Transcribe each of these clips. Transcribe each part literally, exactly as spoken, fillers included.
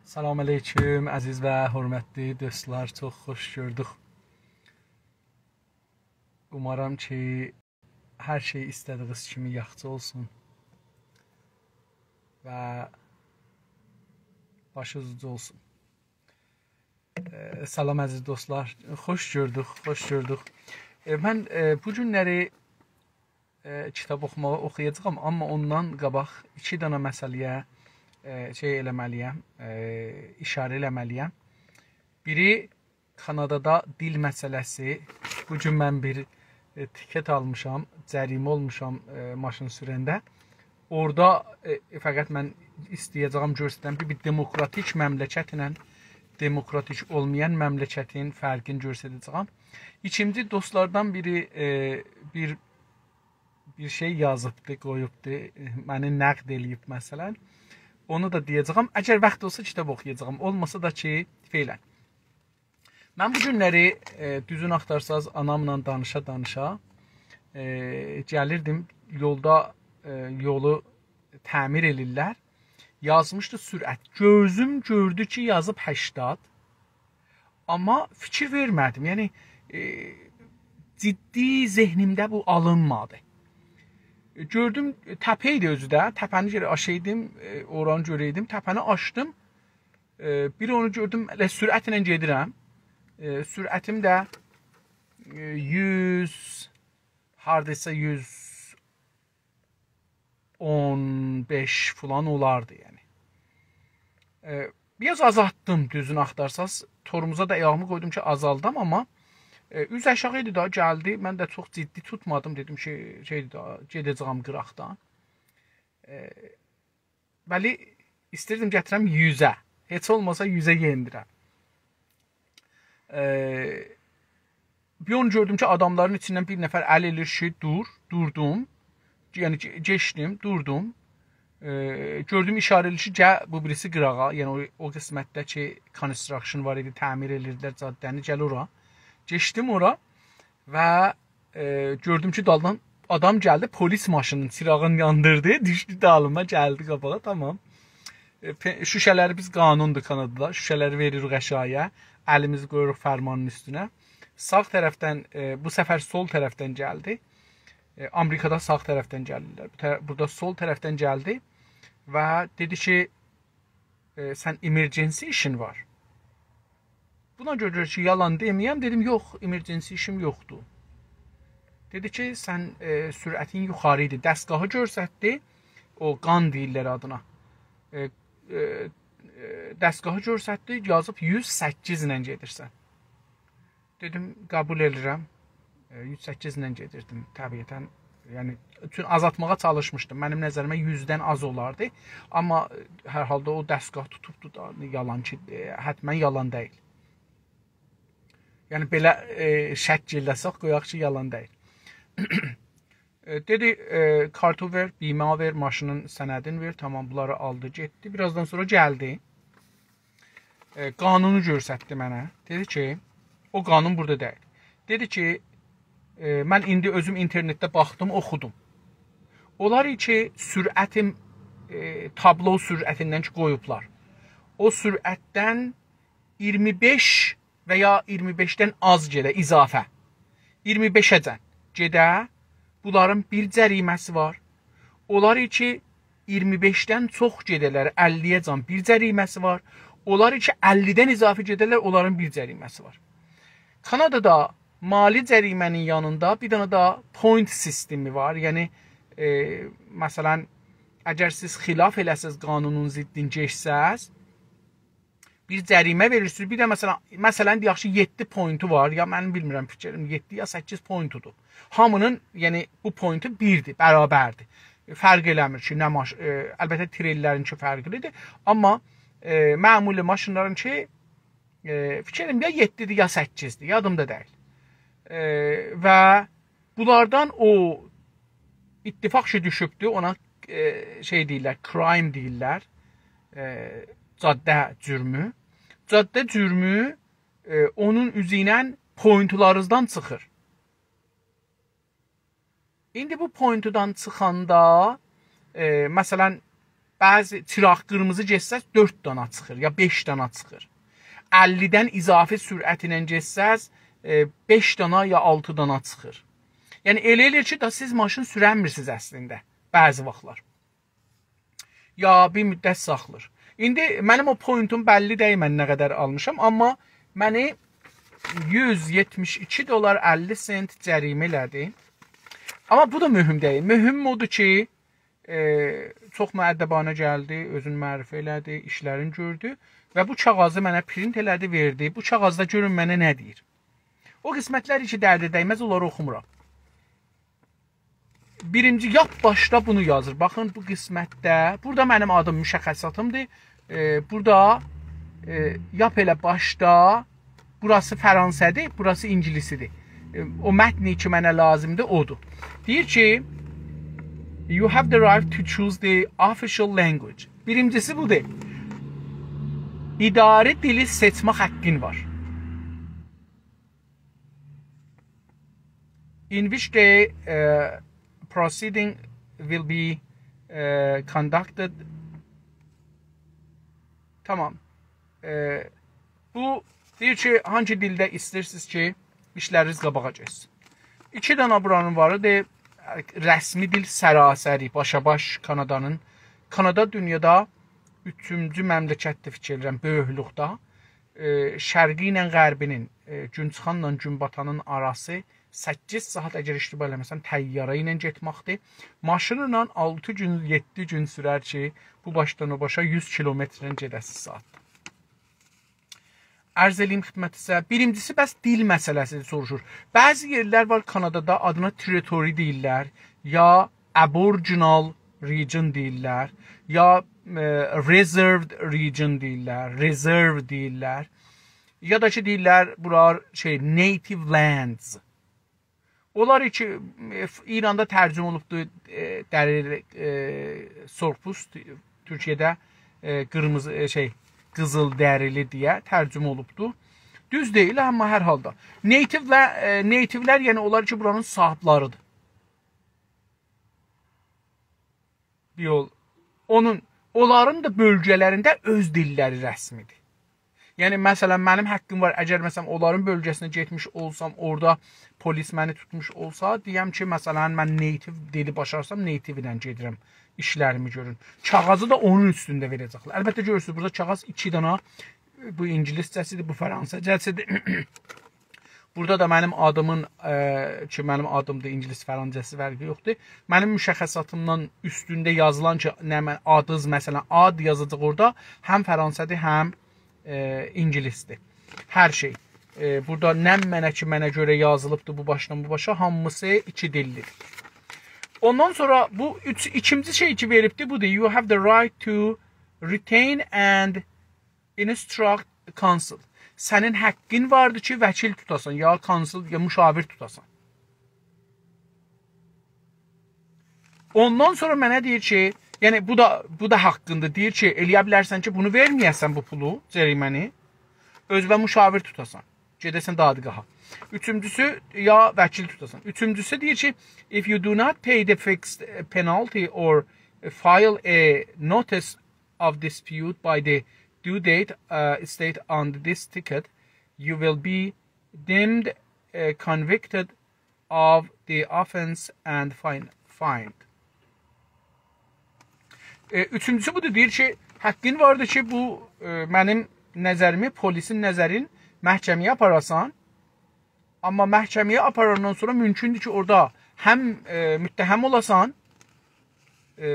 سلام علیکم، عزیز و حؤرمتلی دوستلار، چوخ خوش گؤردوک. اومارام کی، هر شئی ایسته‌دیگینیز کیمی یاخشی اولسون و باشینیز اوجا اولسون. ائ، سلام، عزیز دوستلار، خوش گؤردوک، خوش گؤردوک. ائ، من، ائ، بو گونلری ائ، کیتاب اوخوماغی اوخویاجاغام، آمما اوندان قاباق ایکی دنه مسئله‌یه، ائ، شئی ائله‌مه‌لی‌یم، ائ، ایشاره ائله‌مه‌لی‌یم. بیری کانادادا دیل مسئله‌سی. بو گون من بیر، ائ، تیکت آلمیشام، جریمه اولموشام، ائ، ماشین سورنده. اورادا، ائ، فقط من ایسته‌یه‌جه‌یم گؤسترم کی، بیر دموکراتیک مملکتله دموکراتیک اولمایان مملکتین فرقینی گؤستره‌جه‌یم. ایکینجی دوستلاردان بیری، ائ، بیر بیر شئی یازیبدی، قویوبدو، منی نقد ائله‌ییب مثلا. اونو دا دئیه‌جه‌یم. اگر واخت اولسا کیتاب اوخویاجاغام، اولماسا دا کی، فعلا. من بو گونلری، ائ، دوزون آختارساز، آناملا دانیشا-دانیشا، ائ، گلیردیم، یولدا، ائ، یولو تعمیر ائله‌ییرلر. یازمیشدی سرعت. گؤزوم گؤردو کی، یازیب هشتاد. آمما فیکیر وئرمه‌دیم. یعنی، ائ، جدی ذهنیمده بو آلینمادی. گؤردوم، تپه ایدی اؤزو ده. تپه‌نی گرک آشایدیم، ائ، اورانی گؤره‌یدیم. تپه‌نی آشدیم. ائ، بیر اونو گؤردوم، ائله سرعتله گئدیرم. ائ، سرعتیم ده، ائ، یوز، هارداسا یوز اون بئش فلان اولاردی، یعنی. ائ، بیر آز آزالتدیم، دوزونو آختارساز. تورموزا دا آیاغیمی قویدوم کی، آزالدام، آمما، ائ، اوز آشاغی ایدی دا، گلدی. من ده چوخ جدی توتمادیم، دئدیم کی، شئیدیر دا، گئده‌جه‌یم قیراقدان. ائ، ولی ایستیردیم گتیرم یوزه. هئچ اولماسا یوزه یئندیرم. ائ، بیر اونو گؤردوم کی، آداملارین ایچیندن بیر نفر ال ائله‌ییر کی، دور، دوردوم. یعنی، گئ-، گئچدیم، دوردوم. ائ، گؤردوم ایشاره ائله‌ییر کی، گل، بو بیریسی قیراغا. یعنی، او، او قسمتده کی، construction وار ایدی، تعمیر ائله‌ییردیلر جاده‌نی، گل اورا. گئچدیم اورا و، ائ، گؤردوم کی، دالدان آدام گلدی، پلیس ماشینین چیراغینی یاندیردی، دوشدو دالیما، گلدی قاباغا، تامام. ائ، په-، شوشه‌لری بیز قانوندور کانادادا، شوشه‌لری وئریریک آشاغییا، الیمیزی قویوروق فرمانین اوستونه. ساغ طرفدن، ائ، بو سفر سول طرفدن گلدی. ائ، آمریکادا ساغ طرفدن گلیرلر. بو طر-، بورادا سول طرفدن گلدی و دئدی کی، ائ، سن emergency ایشین وار. بونا گؤره کی، یالان دئمه‌یم، دئدیم، یوخ، emergency ایشیم یوخدور. دئدی کی، سن، ائ، سرعتین یوخاری ایدی. دستگاهی گؤرستدی، او گان دئییرلر آدینا. ائ، ائ، ائ، دستگاهی گؤرستدی، یازیب یوز سککیز ایله گئدیرسن. دئدیم، قبول ائدیرم. ائ، یوز سککیز ایله گئدیردیم طبیعتا. یعنی، چون آزالتماغا چالیشمیشدیم. منیم نظریمه یوزدن آز اولاردی. آمما، ائ، هر حالدا او دستگاه توتوبدو دا، یالان کی، ائ، حتما یالان دئییل. یعنی، بئله، ائ، شک ائله‌سک، قویاق کی، یالان دئییل. ائ، دئدی، ائ، کارتو وئر، بیمه وئر، ماشینین سندین وئر. تامام، بونلاری آلدی، گئتدی. بیر آزدان سونرا گلدی. ائ، قانونو گؤرستدی منه. دئدی کی، او قانون بورادا دئییل. دئدی کی، ائ، من ایندی اؤزوم اینترنتده باخدیم، اوخودوم. اونلار کی، سرعتیم، ائ، تابلو سرعتیندن کی، قویوبلار. او سرعتدن اییرمی بئش و یا اییرمی بئشدن آز گئده، اضافه. اییرمی بئشه‌جن گئده، بونلارین بیر جریمه‌سی وار. اونلار کی، اییرمی بئشدن چوخ گئده‌لر، اللی‌یه‌جن بیر جریمه‌سی وار. اونلار کی، اللی‌دن اضافه گئده‌لر، اونلارین بیر جریمه‌سی وار. کانادادا مالی جریمه‌نین یانیندا بیر دنه ده point سیستمی وار. یعنی، ائ، مثلا، اگر سیز خلاف ائله‌سز، قانونون ضدین گئچسز، بیر جریمه وئریرسینیز. بیر ده مثلا، مثلا، دئیک کی، یئددی پوینتو وار. یا منیم بیلمیرم، فیکریم یئددی یا سککیز پوینتودور. هامینین، یعنی بو پوینتو بیردیر، برابردیر. فرق ائله‌میر کی، نه ماش-، ائ، البته تریل‌لرینکی فرقلیدیر. آمما، ائ، معمولی ماشینلارینکی، ائ، فیکریم یا یئددیدیر، یا سککیزدیر، یادیمدا دئییل. ائ، و بونلاردان او اتفاق کی دوشوبدو، اونا، ائ، شئی دئییرلر، crime دئییرلر، ائ، جاده جرمو. جاده جرمو، ائ، اونون اوزو ایله پوینتلارینیزدان چیخیر. ایندی بو پوینتودان چیخاندا، ائ، مثلا، بعضی چیراق قیرمیزی گئتسز، دؤرد دانا چیخیر، یا بئش دانا چیخیر. اللی‌دن اضافی سرعت ایله گئتسز، ائ، بئش دانا یا آلتی دانا چیخیر. یعنی، ائله ائله‌ییر کی، دا سیز ماشین سورنمیرسینیز اصلینده بعضی واختلار. یا بیر مدت ساخلیر. ایندی منیم او پوینتوم بللی دئییل، من نه قدر آلمیشام، آمما منی یوز یئتمیش ایکی دلار اللی سنت جریمه ائله‌دی. آمما بو دا مهم دئییل. مهم اودور کی، ائ، چوخ مؤدبانه گلدی، اؤزونو معرفی ائله‌دی، ایشلرینی گؤردو و بو کاغاذی منه پرینت ائله‌دی، وئردی. بو کاغاذدا گؤرون منه نه دئییر. او قسمتلر کی درده دیمز، اونلاری اوخومورام. بیرینجی، لاپ باشدا بونو یازیر. باخین، بو قسمتده، بورادا منیم آدیم، مشخصاتیمدیر. ائ، بورادا، ائ، لاپ ائله باشدا، بوراسی فرانسه‌دیر، بوراسی اینگیلیسی‌دیر. ائ، او متنی کی منه لازیمدیر، اودور. دئییر کی، you have the right to choose the official language. بیرینجیسی بودور. اداره دیلی سئچمه حاققین وار. In which the, uh, proceeding will be, uh, conducted. تامام. ائ، بو دئییر کی، هانگی دیلده ایسته‌ییرسینیز کی، ایشلرینیز قاباغا گئتسین. ایکی دانا بورانین واریدی. رسمی دیل سراسری، باشاباش کانادانین. کانادا دونیادا اوچونجو مملکتدیر، فیکیر ائدیرم، بؤیوکلوکده. ائ، شرقی ایله غربی‌نین، ائ، گون چیخانلا گون باتانین آراسی سککیز ساعات، اگر اشتباه ائله‌مه‌سم، طیاره ایله گئتمکدیر. ماشینلا آلتی گون، یئددی گون سورر کی، بو باشدان او باشا یوز کیلومترله گئده‌سیز ساعاتدا. عرض ائله‌ییم خدمتینیزه. بیرینجیسی، بس دیل مسئله‌سی سوروشور. بعضی یئرلر وار کانادادا، آدینا territory دئییرلر، یا Aboriginal region دئییرلر، یا، ائ، reserved region دئییرلر، reserve دئییرلر. یا دا کی، دئییرلر، بورالار شئی، native lands. اونلار کی، ائ، ایراندا ترجمه اولوبدو، ائ، دری، ائ، سرخ‌پوست، تورکیه‌ده، ائ، قیرمیزی، ائ، شئی، قیزیل دریلی دئیه ترجمه اولوبدو. دوز دئییل، آمما هر حالدا. Native-لر، ائ، native-لر، یعنی اونلار کی، بورانین صاحیبلری‌دیر. بیر یول. اونون، اونلارین دا بؤلگه‌لرینده اؤز دیللری رسمی‌دیر. یعنی، مثلا، منیم حاققیم وار، اگر، مثلا، اونلارین بؤلگه‌سینه گئتمیش اولسام، اورادا پلیس منی توتموش اولسا، دئیم کی، مثلا، من native دیلی باشارسام، native ایله گئدیرم، ایشلریمی گؤرون. کاغاذی دا اونون اوستونده وئره‌جکلر. البته، گؤرورسونوز، بورادا کاغاذ ایکی دانا، بو اینگیلیسجه‌سی‌دیر، بو فرانسیزجه‌سی‌دیر. بورادا دا منیم آدیمین، ائ، کی، منیم آدیمدیر، اینگیلیس، فرانسیزجه‌سی فرقی یوخدور. منیم مشخصاتیمدان اوستونده یازیلان کی، نه من، آدینیز، مثلا، آد یازاجاق اورادا، هم فرانسه‌دیر، هم، ائ، اینگیلیسدیر. هر شئی. ائ، بورادا نه منه کی، منه گؤره یازیلیبدیر بو باشدان بو باشا، هامیسی ایکی دیللی‌دیر. اوندان سونرا بو اوچ، ایکینجی شئی کی، وئریبدیر، بودور. You have the right to retain and instruct counsel. سنین حاققین واردیر کی، وکیل توتاسان، یا counsel، یا مشاور توتاسان. اوندان سونرا منه دئییر کی، یعنی بو دا، بو دا حاققیندیر. دئییر کی، ائلیه بیلرسن کی، بونو وئرمه‌یه‌سن بو پولو، جریمه‌نی، اؤزونه مشاور توتاسان. گئده‌سن دادگاها. اوچونجوسو، یا وکیل توتاسان. اوچونجوسو دئییر کی، if you do not pay the fixed penalty or file a notice of dispute by the due date, uh, stated on this ticket, you will be deemed, uh, convicted of the offense and fine-, fined. ائ، اوچونجوسو بودور، دئییر کی، حاققین واردیر کی، بو، ائ، منیم نظریمی، پلیسین نظرین محکمه‌یه آپاراسان. آمما محکمه‌یه آپاراندان سونرا مومکوندور کی، اورادا هم، ائ، متهم اولاسان، ائ،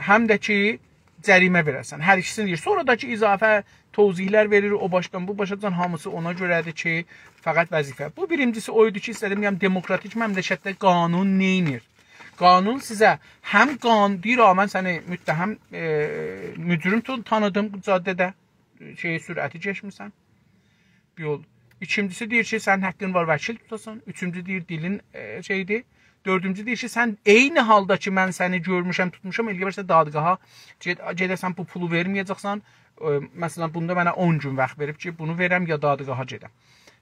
هم ده کی، جریمه وئره‌سن. هر ایکیسینی دئییر. سونرا دا کی، اضافه توضیحلر وئریر، او باشدان بو باشاجان، هامیسی اونا گؤره‌دیر کی، فقط وظیفه. بو بیرینجیسی اویدو کی، ایسته‌دیم دئیم، دموکراتیک مملکتده قانون نئینیر؟ قانون سیزه هم قان-، دئییر، «آ، من سنی متهم، ائ، مجرم تو-، تانیدیم بو جاده‌ده، شئی، سرعتی کئچمیسن.» بیر یول. ایکینجیسی دئییر کی، سنین حاققین وار وکیل توتاسان. اوچونجو دئییر، دیلین، ائ، شئیدیر. دؤردونجو دئییر کی، سن عینی حالدا کی، من سنی گؤرموشم، توتموشام، ائلیه بیلرسن دادگاها گئد-، گئده‌سن، بو پولو وئرمه‌یه‌جکسن. ائ، مثلا، بوندا منه اون گون واخت وئریب کی، بونو وئرم یا دادگاها گئدم.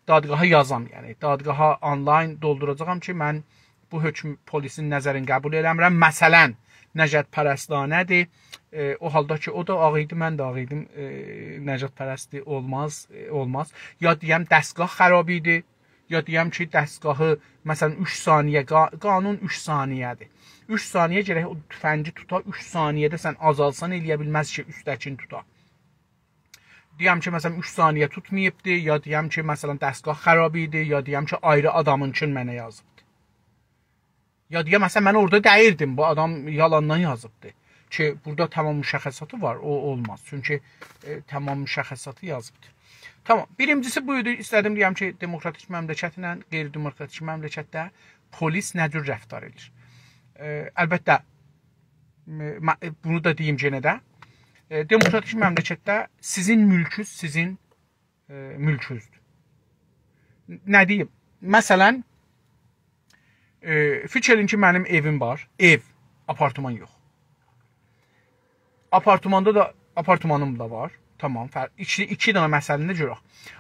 دادگاها یازام، یعنی دادگاها آنلاین دولدوراجاغام کی، من بو حکم پلیسین نظرین قبول ائله‌میرم. مثلا، نژادپرستانه‌دیر. ائ، او حالدا کی، او دا آغ ایدی، من ده آغ ایدیم. ائ، نژادپرستلیک اولماز، ائ، اولماز. یا دئیم، دستگاه خراب ایدی، یا دئیم کی، دستگاهی، مثلا، اوچ ثانیه، قا-، قانون اوچ ثانیه‌دیر. اوچ ثانیه گرک او تفنگی توتا، اوچ ثانیه‌ده سن آزالسان، ائلیه بیلمز کی، اوستده‌کینی توتا. دئیم کی، مثلا، اوچ ثانیه توتماییبدی، یا دئیم کی، مثلا، دستگاه خراب ایدی، یا دئیم کی، آیری آدامینکین منه یازیبدی. یا دئیم، مثلا، من اورادا دئییردیم، بو آدام یالاندان یازیبدی. کی، بورادا تمام مشخصاتی وار، او اولماز. چونکی، ائ، تمام مشخصاتی یازیبدی. تامام، بیرینجیسی بو ایدی. ایسته‌دیم دئیم کی، دموکراتیک مملکتله غیر دموکراتیک مملکتده پلیس نه جور رفتار ائدیر؟ ائ، البته، م-، م-، بونو دا دئییم یئنه ده. ائ، دموکراتیک مملکتده سیزین مولکونوز سیزین، ائ، مولکونوزدور. نه دئییم؟ مثلا، ائ، فیکیر ائدین کی، منیم ائویم وار. ائو، آپارتمان یوخ. آپارتماندا دا، آپارتمانیم دا وار. تامام، فر-، ایکی، ایکی دنه مسئله‌نی ده گؤرک.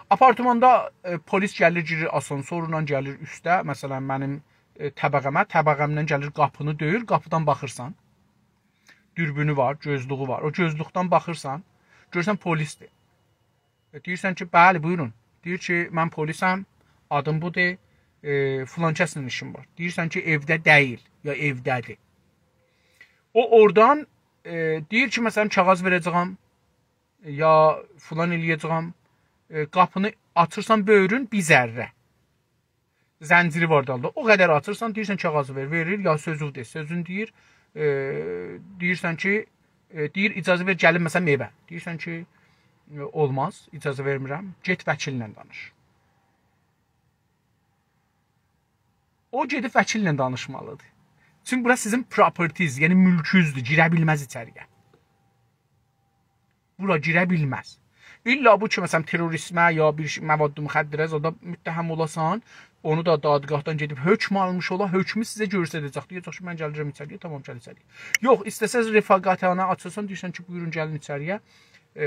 آپارتماندا، ائ، پلیس گلیر، گیریر آسانسورلا، گلیر اوسته، مثلا، منیم، ائ، طبقه‌مه، طبقه‌مدن گلیر، قاپینی دؤیور، قاپیدان باخیرسان. دوربینو وار، گؤزلویو وار. او گؤزلوکدن باخیرسان، گؤرورسن پلیسدیر. ائ، دئییرسن کی، «بلی، بویورون.» دئییر کی، «من پلیسم، آدیم بودور، ائ، فلان کسله ایشیم وار.» دئییرسن کی، «ائوده دئییل، یا ائوده‌دیر.» او اورادان، ائ، دئییر کی، مثلا، کاغذ وئره‌جه‌یم، یا فلان ائلیه‌جه‌یم، ائ، قاپینی آچیرسان، بویورون، بیر ذره. زنجیری وار دالدا. او قدر آچیرسان، دئییرسن، «کاغذی وئر»، وئریر، یا سؤزو دئ، سؤزون دئییر، ائ، دئییرسن کی، ائ، دئییر، «اجازه وئر، گلیم، مثلا، ائوه.» دئییرسن کی، ائ، «اولماز، اجازه وئرمیرم، گئت وکیلله دانیش.» او گئدیب وکیلله دانیشمالیدیر. چونکی بورا سیزین properties، یعنی مولکونوزدور، گیره بیلمز ایچری‌یه. بورا گیره بیلمز. الا بو کی، مثلا، تروریسمه یا بیر شئی، مواد مخدره زادا متهم اولاسان، اونو دا دادگاهدان گئدیب حکم آلمیش اولا، حکمو سیزه گؤستره‌جک. دئیه‌جک کی، «من گلیرم ایچری‌یه، تامام، گل ایچری‌یه.» یوخ، ایسته‌سز رفاقتانه آچیلسان، دئییرسن کی، «بویورون، گلین ایچری‌یه. ائ،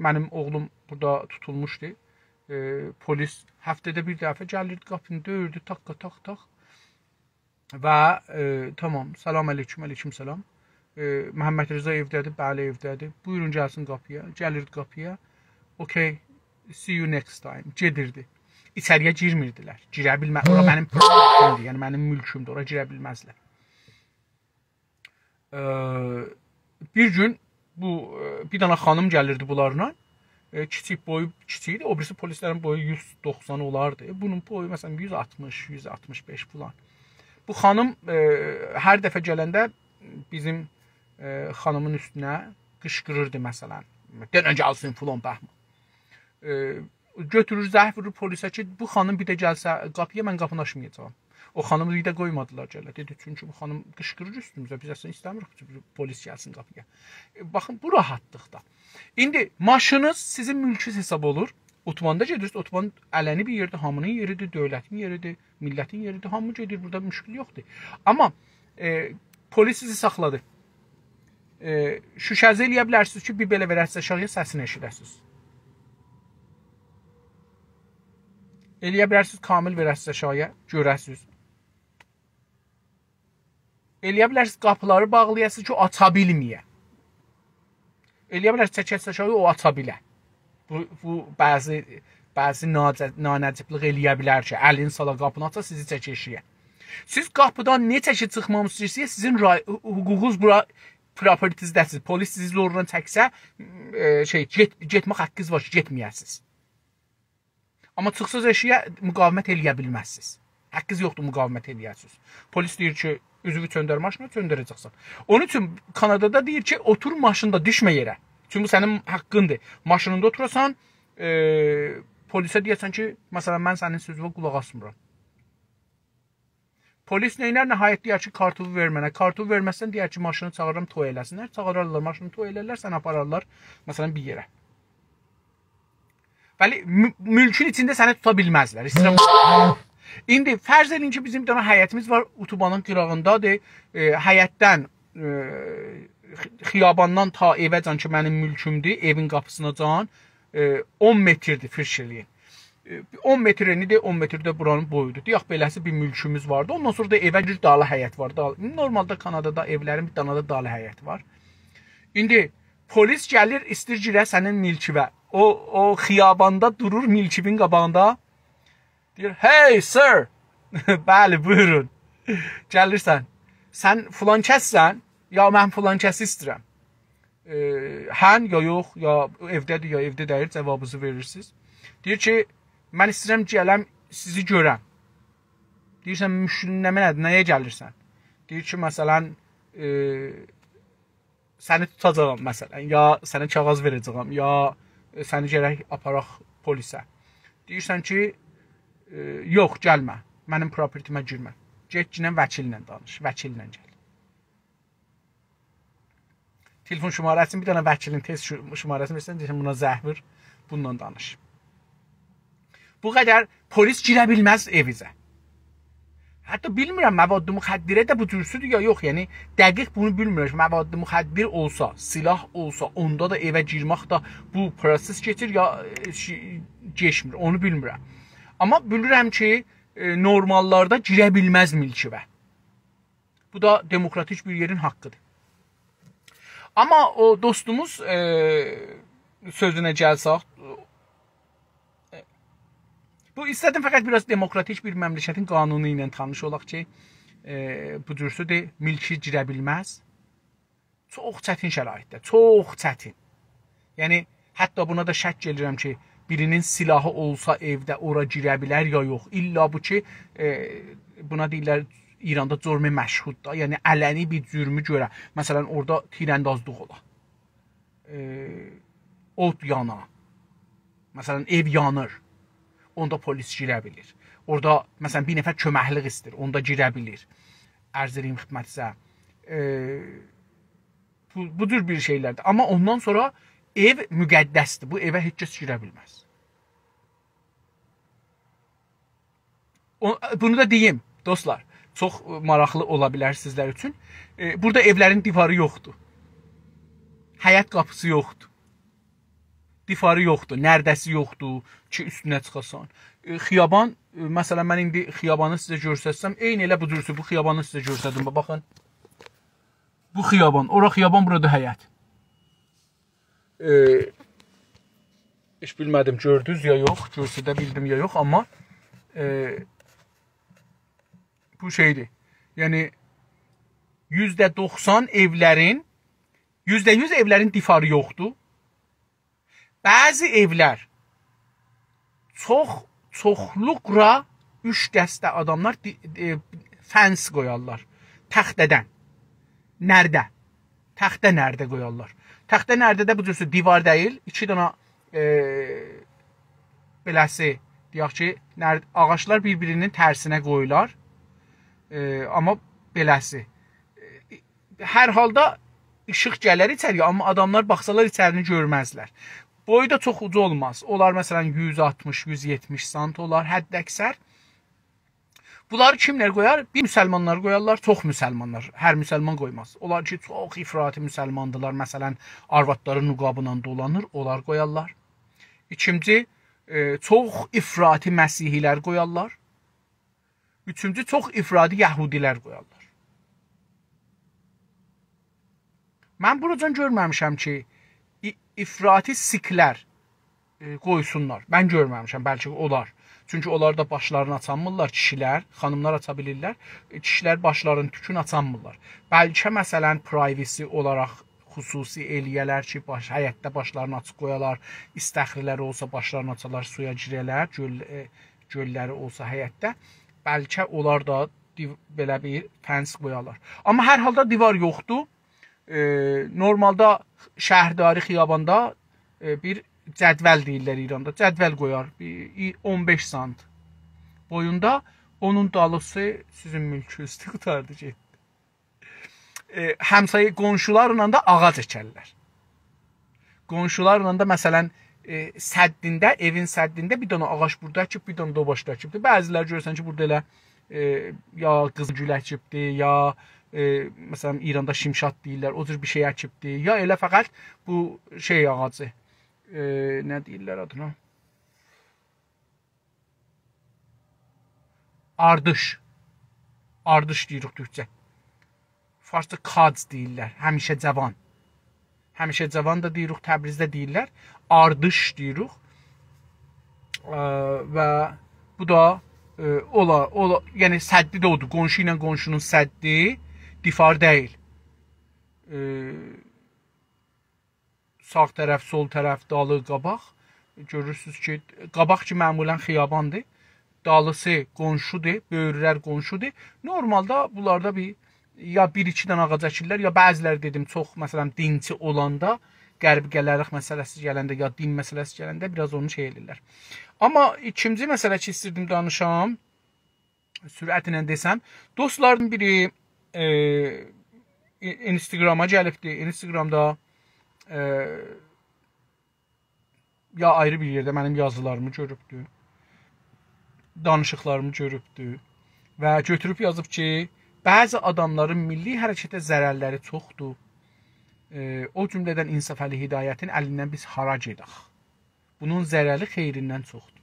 منیم اوغلوم بورادا توتولموشدو. ائ، پلیس هفته‌ده بیر دفعه گلیردی، قاپینی دؤیوردو، تاققا، تاق، تاق.» و، ائ، تامام، «سلام علیکم»، «علیکم سلام. ائ، محمدرضا ائوده‌دیر؟» «بلی، ائوده‌دیر.» «بویورون، گلسین قاپییا.» گلیردی قاپییا. «Okay, see you next time.» گئدیردی. ایچری‌یه گیرمیردیلر. گیره بیلمه-، اورا منیم propertyمدیر، یعنی منیم مولکومدور، اورا گیره بیلمزلر. ائ، بیر گون بو، ائ، بیر دنه خانیم گلیردی بونلارلا. ائ، کیچیک، بویو کیچیک ایدی. او بیریسی پلیسلرین بویو یوز دوخسان اولاردی. بونون بویو، مثلا، یوز آلتمیش، یوز آلتمیش بئش فلان. بو خانیم، ائ، هر دفعه گلنده بیزیم، ائ، خانیمین اوستونه قیشقیریردی، مثلا، «دئنه گلسین فلان بهمان.» ائ، گؤتورور، زنگ وورور پلیسه کی، «بو خانیم بیر ده گلسه قاپییا، من قاپینی آچمایاجاغام.» او خانیمی بیر ده قویمادیلار گله. دئدی، «چونکی بو خانیم قیشقیریر اوستوموزه، بیز اصلا ایسته‌میریک کی، بو پلیس گلسین قاپییا.» ائ، باخین، بو راحتلیقدا. ایندی ماشینینیز سیزین مولکونوز حساب اولور. اتوباندا گئدیرسینیز، اتوبان علنی بیر یئردیر، هامینین یئریدیر، دؤولتین یئریدیر، میللتین یئریدیر، هامی گئدیر، بورادا مشکل یوخدور. آمما، ائ، پلیس سیزی ساخلادی. ائ، شوشه‌زی ائلیه بیلرسینیز کی، بیر بئله وئره‌سیز آشاغییا، سسینی ائشیده‌سیز. ائلیه بیلرسینیز کامل وئره‌سیز آشاغییا، گؤره‌سیز. ائلیه بیلرسینیز قاپیلاری باغلایاسینیز کی، او آچا بیلمه‌یه. ائلیه بیلرسینیز چکه‌سیز آشاغییا، او آچا بیله. بو، بو بعضی، بعضی ناجه-، نانجیبلیق ائلیه بیلر کی، الینی سالا قاپینی آچا، سیزی چکه ائشییه. سیز قاپیدان نئجه کی چیخمامیسینیز، سیزین رای-، حقوقونوز بورا، propertiesده‌سیز. پلیس سیزی زورلا چکسه، ائ، شئی، گئت-، گئتمک حقینیز وار کی، گئتمه‌یه‌سیز. آمما چیخساز ائشییه، مقاومت ائلیه بیلمزسینیز. حقینیز یوخدور مقاومت ائلیه‌سینیز. پلیس دئییر کی، «عضووو چؤندر ماشینا»، چؤندره‌جکسن. اونون اوچون کانادادا دئییر کی، «اوتور ماشیندا، دوشمه یئره.» چونکی بو سنین حقیندیر. ماشینیندا اوتوراسان، ائ، پلیسه دئیه‌سن کی، مثلا، «من سنین سؤزووه قولاق آسمیرام.» پلیس نئینر؟ نهایت دئیر کی، «کارتیوی وئر منه.» کارتیوی وئرمزسن، دئیر کی، «ماشینی چاغیرام، توی ائله‌سینلر.» چاغیرارلار ماشینی، توی ائلرلر، سنی آپارارلار، مثلا، بیر یئره. ولی مو-، مولکون ایچینده سنی توتا بیلمزلر. ایسته‌ییرم. ایندی فرض ائدین کی، بیزیم بیر دنه حیطیمیز وار، اتوبانین قیراغیندادیر. ائ، حیطدن، ائ، خی-، خیاباندان تا ائوه‌جان کی، منیم مولکومدور، ائوین قاپیسیناجان، ائ، اون متردیر، فرض ائله‌یین. ائ، اون متر ائنی‌دیر، اون متر ده بورانین بویودور. دئیک، بئله‌سی بیر مولکوموز واردی. اوندان سونرا دا ائوه گیر، دالی حیط وار. دالی، نورمالدا کانادادا ائولرین بیر دنه ده دالی حیطی وار. ایندی پلیس گلیر، ایستیر گیره سنین مولکووه. او، او خیاباندا دورور مولکووون قاباغیندا. دئییر: «Hey, sir!» «بلی، بویورون.» گلیرسن: «سن فلان کسسن؟» «یا، من فلان کسی ایسته‌ییرم.» ائ، «هن یا یوخ، یا ائوده‌دیر، یا ائوده دئییل، جاوابینیزی وئریرسینیز.» دئییر کی: «من ایسته‌ییرم گلم سیزی گؤرم.» دئییرسن: «مشکلین نمنه‌دیر، نه‌یه گلیرسن؟» دئییر کی: «مثلا، ائ، سنی توتاجاغام، مثلا، یا سنه کاغیذ وئره‌جه‌یم، یا، ائ، سنی گرک آپاراق پلیسه.» دئییرسن کی: «ائ، یوخ، گلمه، منیم پراپرتیمه گیرمه. گئت، گینه وکیلله دانیش، وکیلله گل.» تلفن شماره‌سینی، بیر دنه وکیلین تئز شو-، شماره‌سینی وئرسن، دئیه‌سن: «بونا زنگ وور، بونونلا دانیش.» بو قدر پلیس گیره بیلمز ائویزه. حتی بیلمیرم، مواد مخدره ده بو جورسودور یا یوخ. یعنی، دقیق بونو بیلمیرم. مواد مخدر اولسا، سلاح اولسا، اوندا دا ائوه گیرمک ده بو پروسس کئچیر یا، ائ، شی-، کئچمیر، اونو بیلمیرم. آمما بیلیرم کی، ائ، نورماللاردا گیره بیلمز مولکووه. بو دا دموکراتیک بیر یئرین حاققیدیر. آمما او دوستوموز، ائ، سؤزونه گلسک، ائ، بو ایسته‌دیم فقط بیر آز دموکراتیک بیر مملکتین قانونو ایله تانیش اولاق کی، ائ، بو جورسودور، مولکو گیره بیلمز. چوخ چتین شرایطده، چوخ چتین. یعنی، حتی بونا دا شک ائدیرم کی، بیرینین سلاحی اولسا ائوده اورا گیره بیلر یا یوخ. الا بو کی، ائ، بونا دئییرلر، ایراندا جرم مشهود دا، یعنی علنی بیر جرمو گؤره. مثلا، اورادا تیراندازلیق اولا. ائ، اود یانا. مثلا، ائو یانیر. اوندا پلیس گیره بیلیر. اورادا، مثلا، بیر نفر کؤمکلیک ایسته‌ییر، اوندا گیره بیلیر. عرض ائدییم خدمتینیزه. ائ، بو، بو جور بیر شئیلردیر. آمما اوندان سونرا ائو مقدسدیر. بو ائوه هئچ کس گیره بیلمز. او، بونو دا دئییم، دوستلار. چوخ ماراقلی اولا بیلر سیزلر اوچون. ائ، بورادا ائولرین دیواری یوخدور. حیط قاپیسی یوخدور. دیواری یوخدور، نرده‌سی یوخدور کی، اوستونه چیخاسان. ائ، خیابان، ائ، مثلا، من ایندی خیابانی سیزه گؤسترسم، عینی ائله بو جورسو، بو خیابانی سیزه گؤستردیم. باخین، بو خیابان، اورا خیابان، بورادا حیط. ائ، هئچ بیلمه‌دیم، گؤردونوز یا یوخ، گؤستره بیلدیم یا یوخ، آمما، ائ، بو شئیدیر. یعنی، یوزده دوخسان ائولرین، یوزده یوز ائولرین دیواری یوخدور. بعضی ائولر چوخ، چوخلوقلا اوچ دسته آداملار دی-، ائ، فنس قویارلار. تخته‌دن. نرده. تخته نرده قویارلار. تخته نرده ده بو جورسو دیوار دئییل، ایکی دنه، ائ، بئله‌سی، دئیک کی، نرد-، آغاجلار بیر-بیرینین ترسینه قویولار. ائ، آمما بئله‌سی. ائ، هر حالدا ایشیق گلر ایچری‌یه، آمما آداملار باخسالار ایچرینی گؤرمزلر. بویو دا چوخ اوجا اولماز. اولار، مثلا، یوز آلتمیش، یوز یئتمیش سانت اولار حداکثر. بونلاری کیملر قویار؟ بیر مسلمانلار قویارلار، چوخ مسلمانلار. هر مسلمان قویماز. اونلار کی، چوخ افراطی مسلماندیلار، مثلا، آروادلاری نقابلا دولانیر، اونلار قویارلار. ایکینجی، ائ، چوخ افراطی مسیحی‌لر قویارلار. اوچونجو، چوخ افراطی یهودی‌لر قویارلار. من بوراجان گؤرمه‌میشم کی، ای-، افراطی سیکلر، ائ، قویسونلار. من گؤرمه‌میشم، بلکه اولار. چونکی اونلار دا باشلارینی آچانمیرلار، کیشی‌لر، خانیملار آچا بیلیرلر. ائ، کیشی‌لر باشلارینین توکونو آچانمیرلار. بلکه، مثلا، privacy اولاراق خصوصی ائله‌یه‌لر کی، باش، حیطده باشلارینی آچیق قویالار، ایستکلی‌لری اولسا باشلارینی آچالار، سویا گیره‌لر، گؤل، ائ، گؤللری اولسا حیطده. بلکه اونلار دا دیو-، بئله بیر فنس قویالار. آمما هر حالدا دیوار یوخدور. ائ، نورمالدا شهرداری خیاباندا، ائ، بیر جدول دئییرلر ایراندا. جدول قویار. بیر ای-، اون بئش سانت بویوندا، اونون دالیسی سیزین مولکونوزدور، قوتاردی گئتدی. ائ، همسایه قونشولارلا دا آغاج اکرلر. قونشولارلا دا، مثلا، ائ، سدینده، ائوین سدینده بیر دنه آغاج بورادا اکیب، بیر دنه ده او باشدا اکیبدیر. بعضی‌لری گؤرورسن کی، بورادا ائله، ائ، یا قیزیل گول اکیبدیر، یا، ائ، مثلا، ایراندا شیمشاد دئییرلر، او جور بیر شئی اکیبدیر. یا ائله فقط بو شئی آغاجی، ائ، نه دئییرلر آدینا؟ آردیش. آردیش دئییریک تورکجه. فارسجا کاج دئییرلر. همیشه جاوان. همیشه جاوان دا دئییریک، تبریزده دئییرلر. آردیش دئییریک. اه، و بو دا، اه، اولا، اولا، یعنی سدّی ده اودور. قونشو ایله قونشونون سدّی، دیوار دئییل. اه، ساغ طرف، سول طرف، دالی، قاباق. گؤرورسونوز کی، قاباق کی معمولا خیاباندیر. دالیسی قونشودور، بؤیورلر قونشودور. نورمالدا بونلاردا بیر، یا بیر-ایکی دنه آغاج اکیرلر، یا بعضی‌لری دئدیم، چوخ، مثلا، دینچی اولاندا، غربی گله‌لیک مسئله‌سی گلنده، یا دین مسئله‌سی گلنده بیر آز اونو شئی ائله‌ییرلر. آمما ایکینجی مسئله کی، ایستیردیم دانیشام، سرعتله دئسم، دوستلاردان بیری، ائ، ای-، اینستاگراما گلیبدی. اینستاگرامدا، ائ، یا آیری بیر یئرده منیم یازیلاریمی گؤروبدو، دانیشیقلاریمی گؤروبدو و گؤتوروب یازیب کی، بعضی آداملارین میللی حرکته ضررلری چوخدور. ائ، او جمله‌دن انصافعلی هدایتین الیندن بیز هارا گئدک؟ بونون ضرری خیریندن چوخدور.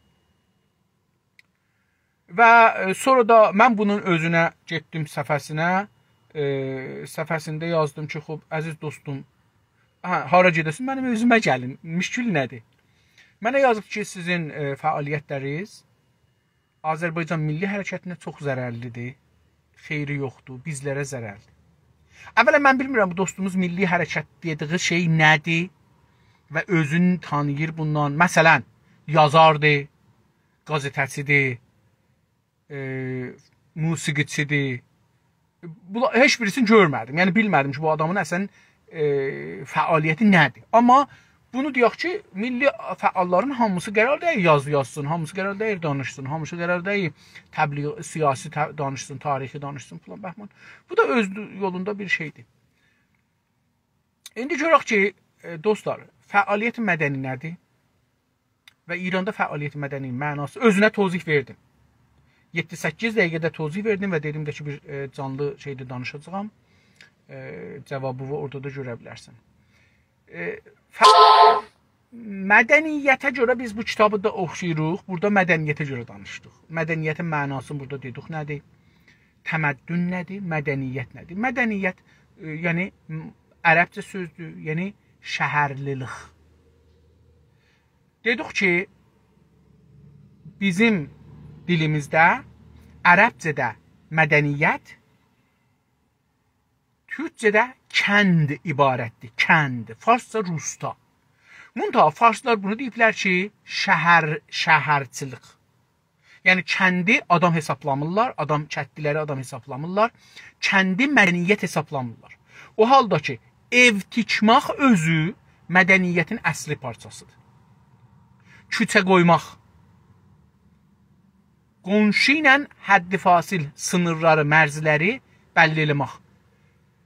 و، ائ، سونرا دا من بونون اؤزونه گئتدیم صفحه‌سینه. ائ، صفحه‌سینده یازدیم کی، خوب، عزیز دوستوم، هه، هارا گئدیرسن، منیم اؤزومه گلین. مشکل نه‌دیر؟ منه یازیب کی، سیزین، ائ، فعالیتلرینیز آذربایجان میللی حرکتینه چوخ ضررلیدیر. خیری یوخدور، بیزلره ضررلیدیر. اولا من بیلمیرم بو دوستوموز میللی حرکت دئدیگی شئی نه‌دیر و اؤزونو تانیییر بوندان. مثلا، یازاردیر، قازئته‌چیدیر، ائ، موسیقیچیدیر. بولا-، هئچ بیریسینی گؤرمه‌دیم. یعنی، بیلمه‌دیم کی، بو آدامین اصلا، ائ، فعالیتی نه‌دیر. آمما بونو دئیک کی، میللی فعاللارین هامیسی قرار دئییل یازی یازسین، هامیسی قرار دئییل دانیشسین، هامیسی قرار دئییل تبلیغ، سیاسی ته-، دانیشسین، تاریخی دانیشسین، فلان بهمان. بو دا اؤز یولوندا بیر شئیدیر. ایندی گؤرک کی، ائ، دوستلار، فعالیت مدنی نه‌دیر؟ و ایراندا فعالیت مدنی معناسی، اؤزونه توضیح وئردیم. یئددی-سککیز دقیقه‌ده توضیح وئردیم و دئدیم ده کی، بیر، ائ، جانلی شئیده دانیشاجاغام. ائ، جاوابینی اورادا دا گؤره بیلرسن. ائ، فع-، مدنیته گؤره بیز بو کیتابی دا اوخویوروق. بورادا مدنیته گؤره دانیشدیق. مدنیتین معناسینی بورادا دئدیک نه‌دیر؟ تمدن نه‌دیر؟ مدنیت نه‌دیر؟ مدنیت، ائ، یعنی، م-، عربجه سؤزدور، یعنی شهرلیلیک. دئدیک کی، بیزیم دیلیمیزده، عربجه‌ده مدنیت، تورکجه‌ده کند عبارتدیر. کند، فارسجا روستا. منتها فارسلار بونو دئییبلر کی، شهر، شهرچیلیک. یعنی کندی آدام حسابلامیرلار، آدام، کندلی‌لری آدام حسابلامیرلار. کندی مدنیت حسابلامیرلار. او حالدا کی، ائو تیکمک اؤزو مدنیتین اصلی پارچاسیدیر. کوچه قویماق، قونشو ایله حد فاصل، سینیرلاری، مرزلری بللی ائله‌مک.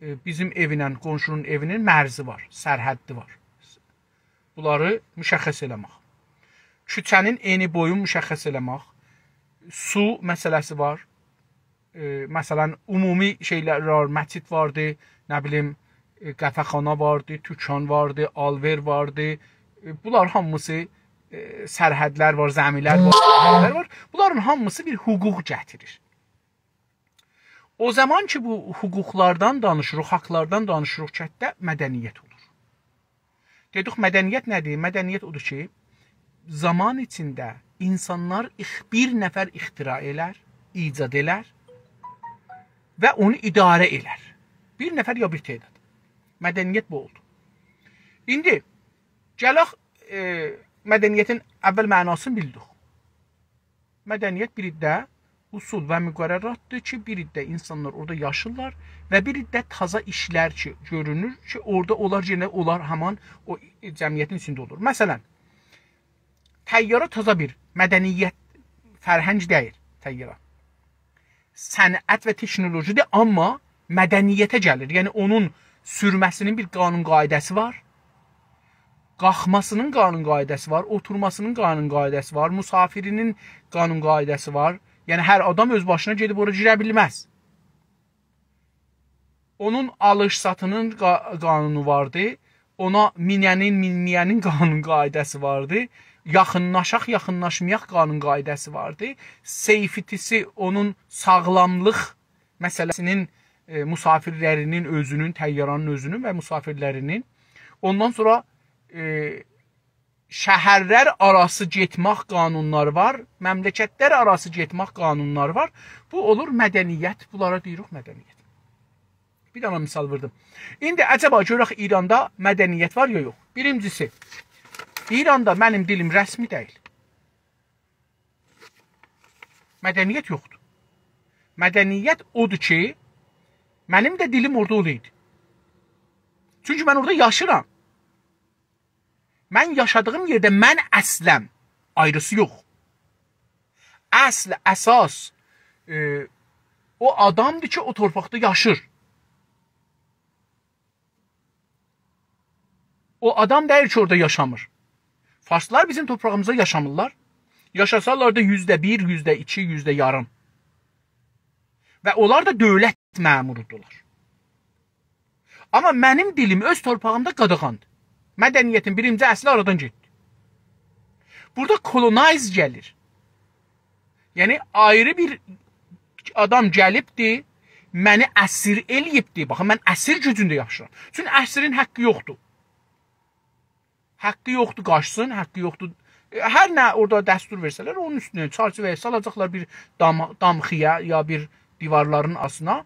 ائ، بیزیم ائوینن، قونشونون ائوینین مرزی وار، سرحدی وار. بونلاری مشخص ائله‌مک. کوچه‌نین انی بویون مشخص ائله‌مک. سو مسئله‌سی وار. ائ، مثلا، عمومی شئیلر وار، مسجد واردی، نه بیلیم، ائ، قهوه‌خانا واردی، توکان واردی، آلوئر واردی. ائ، بونلار هامیسی، ائ، سرحدلر وار، زمی‌لر وار، سرحدلر وار. بونلارین هامیسی بیر حقوق گتیریر. او زامان کی، بو حقوقلاردان دانیشیریق، حاقلاردان دانیشیریق، کندده مدنیت اولور. دئدیک، مدنیت نه‌دیر؟ مدنیت اودور کی، زامان ایچینده اینسانلار اخ-، بیر نفر اختراع ائلر، ایجاد ائلر و اونو اداره ائلر. بیر نفر یا بیر تعداد. مدنیت بو اولدو. ایندی گلک، ائ، مدنیتین اول معناسینی بیلدیک. مدنیت بیر عده اصول و مقرراتدیر کی، بیر عده اینسانلار اورادا یاشیرلار و بیر عده تازا ایشلر کی، گؤرونور کی، اورادا اونلار یئنه اونلار همان او جمعیتین ایچینده اولور. مثلا، طیاره تازا بیر مدنیت، فرهنگ دئییل طیاره. صنعت و تکنولوژی‌دیر، آمما مدنیته گلیر. یعنی اونون سورمه‌سینین بیر قانون قاعده‌سی وار. قالخماسینین قانون قاعده‌سی وار، اوتورماسینین قانون قاعده‌سی وار، مسافری‌نین قانون قاعده‌سی وار. یعنی هر آدام اؤز باشینا گئدیب اورا گیره بیلمز. اونون آلیش-ساتی‌نین قا-، قانونو واردی. اونا مینه‌نین، مینمه‌یه‌نین قانون قاعده‌سی واردی. یاخینلاشاق، یاخینلاشمایاق قانون قاعده‌سی واردی. Safety-سی، اونون ساغلاملیق مسئله‌سینین، ائ، مسافرلرینین اؤزونون، طیاره‌نین اؤزونون و مسافرلرینین. اوندان سونرا، ائ، شهرلر آراسی گئتمک قانونلاری وار، مملکتلر آراسی گئتمک قانونلاری وار. بو اولور مدنیت، بونلارا دئییریک مدنیت. بیر دنه مثال ووردوم. ایندی عجبا گؤرک ایراندا مدنیت وار یا یوخ؟ بیرینجیسی، ایراندا منیم دیلیم رسمی دئییل. مدنیت یوخدور. مدنیت اودور کی، منیم ده دیلیم اورادا اولایدی. چونکی من اورادا یاشیرام. من یاشادیغیم یئرده من اصلم، آیریسی یوخ. اصل، اساس، ائ، او آدامدیر کی، او تورپاقدا یاشیر. او آدام دئییل کی، اورادا یاشامیر. فارسلار بیزیم تورپاغیمیزدا یاشامیرلار. یاشاسالار دا یوزده بیر، یوزده ایکی، یوزده یاریم. و اونلار دا دؤولت مأمورودولار. آمما منیم دیلیم اؤز تورپاغیمدا قاداغاندیر. مدنیتین بیرینجی اصلی آرادان گئتدی. بورادا colonize گلیر. یعنی، آیری بیر آدام گلیبدی، منی اسیر ائله‌ییبدی. باخین، من اسیر گوجونده یاشاییرام. چونکی اسیرین حقی یوخدور. حقی یوخدور قاچسین، حقی یوخدور. ائ، هر نه اورادا دستور وئرسه‌لر، اونون اوستونه چرچیوه‌یه سالاجاقلار بیر دام-، دامخییا یا بیر دیوارلارین آستینا.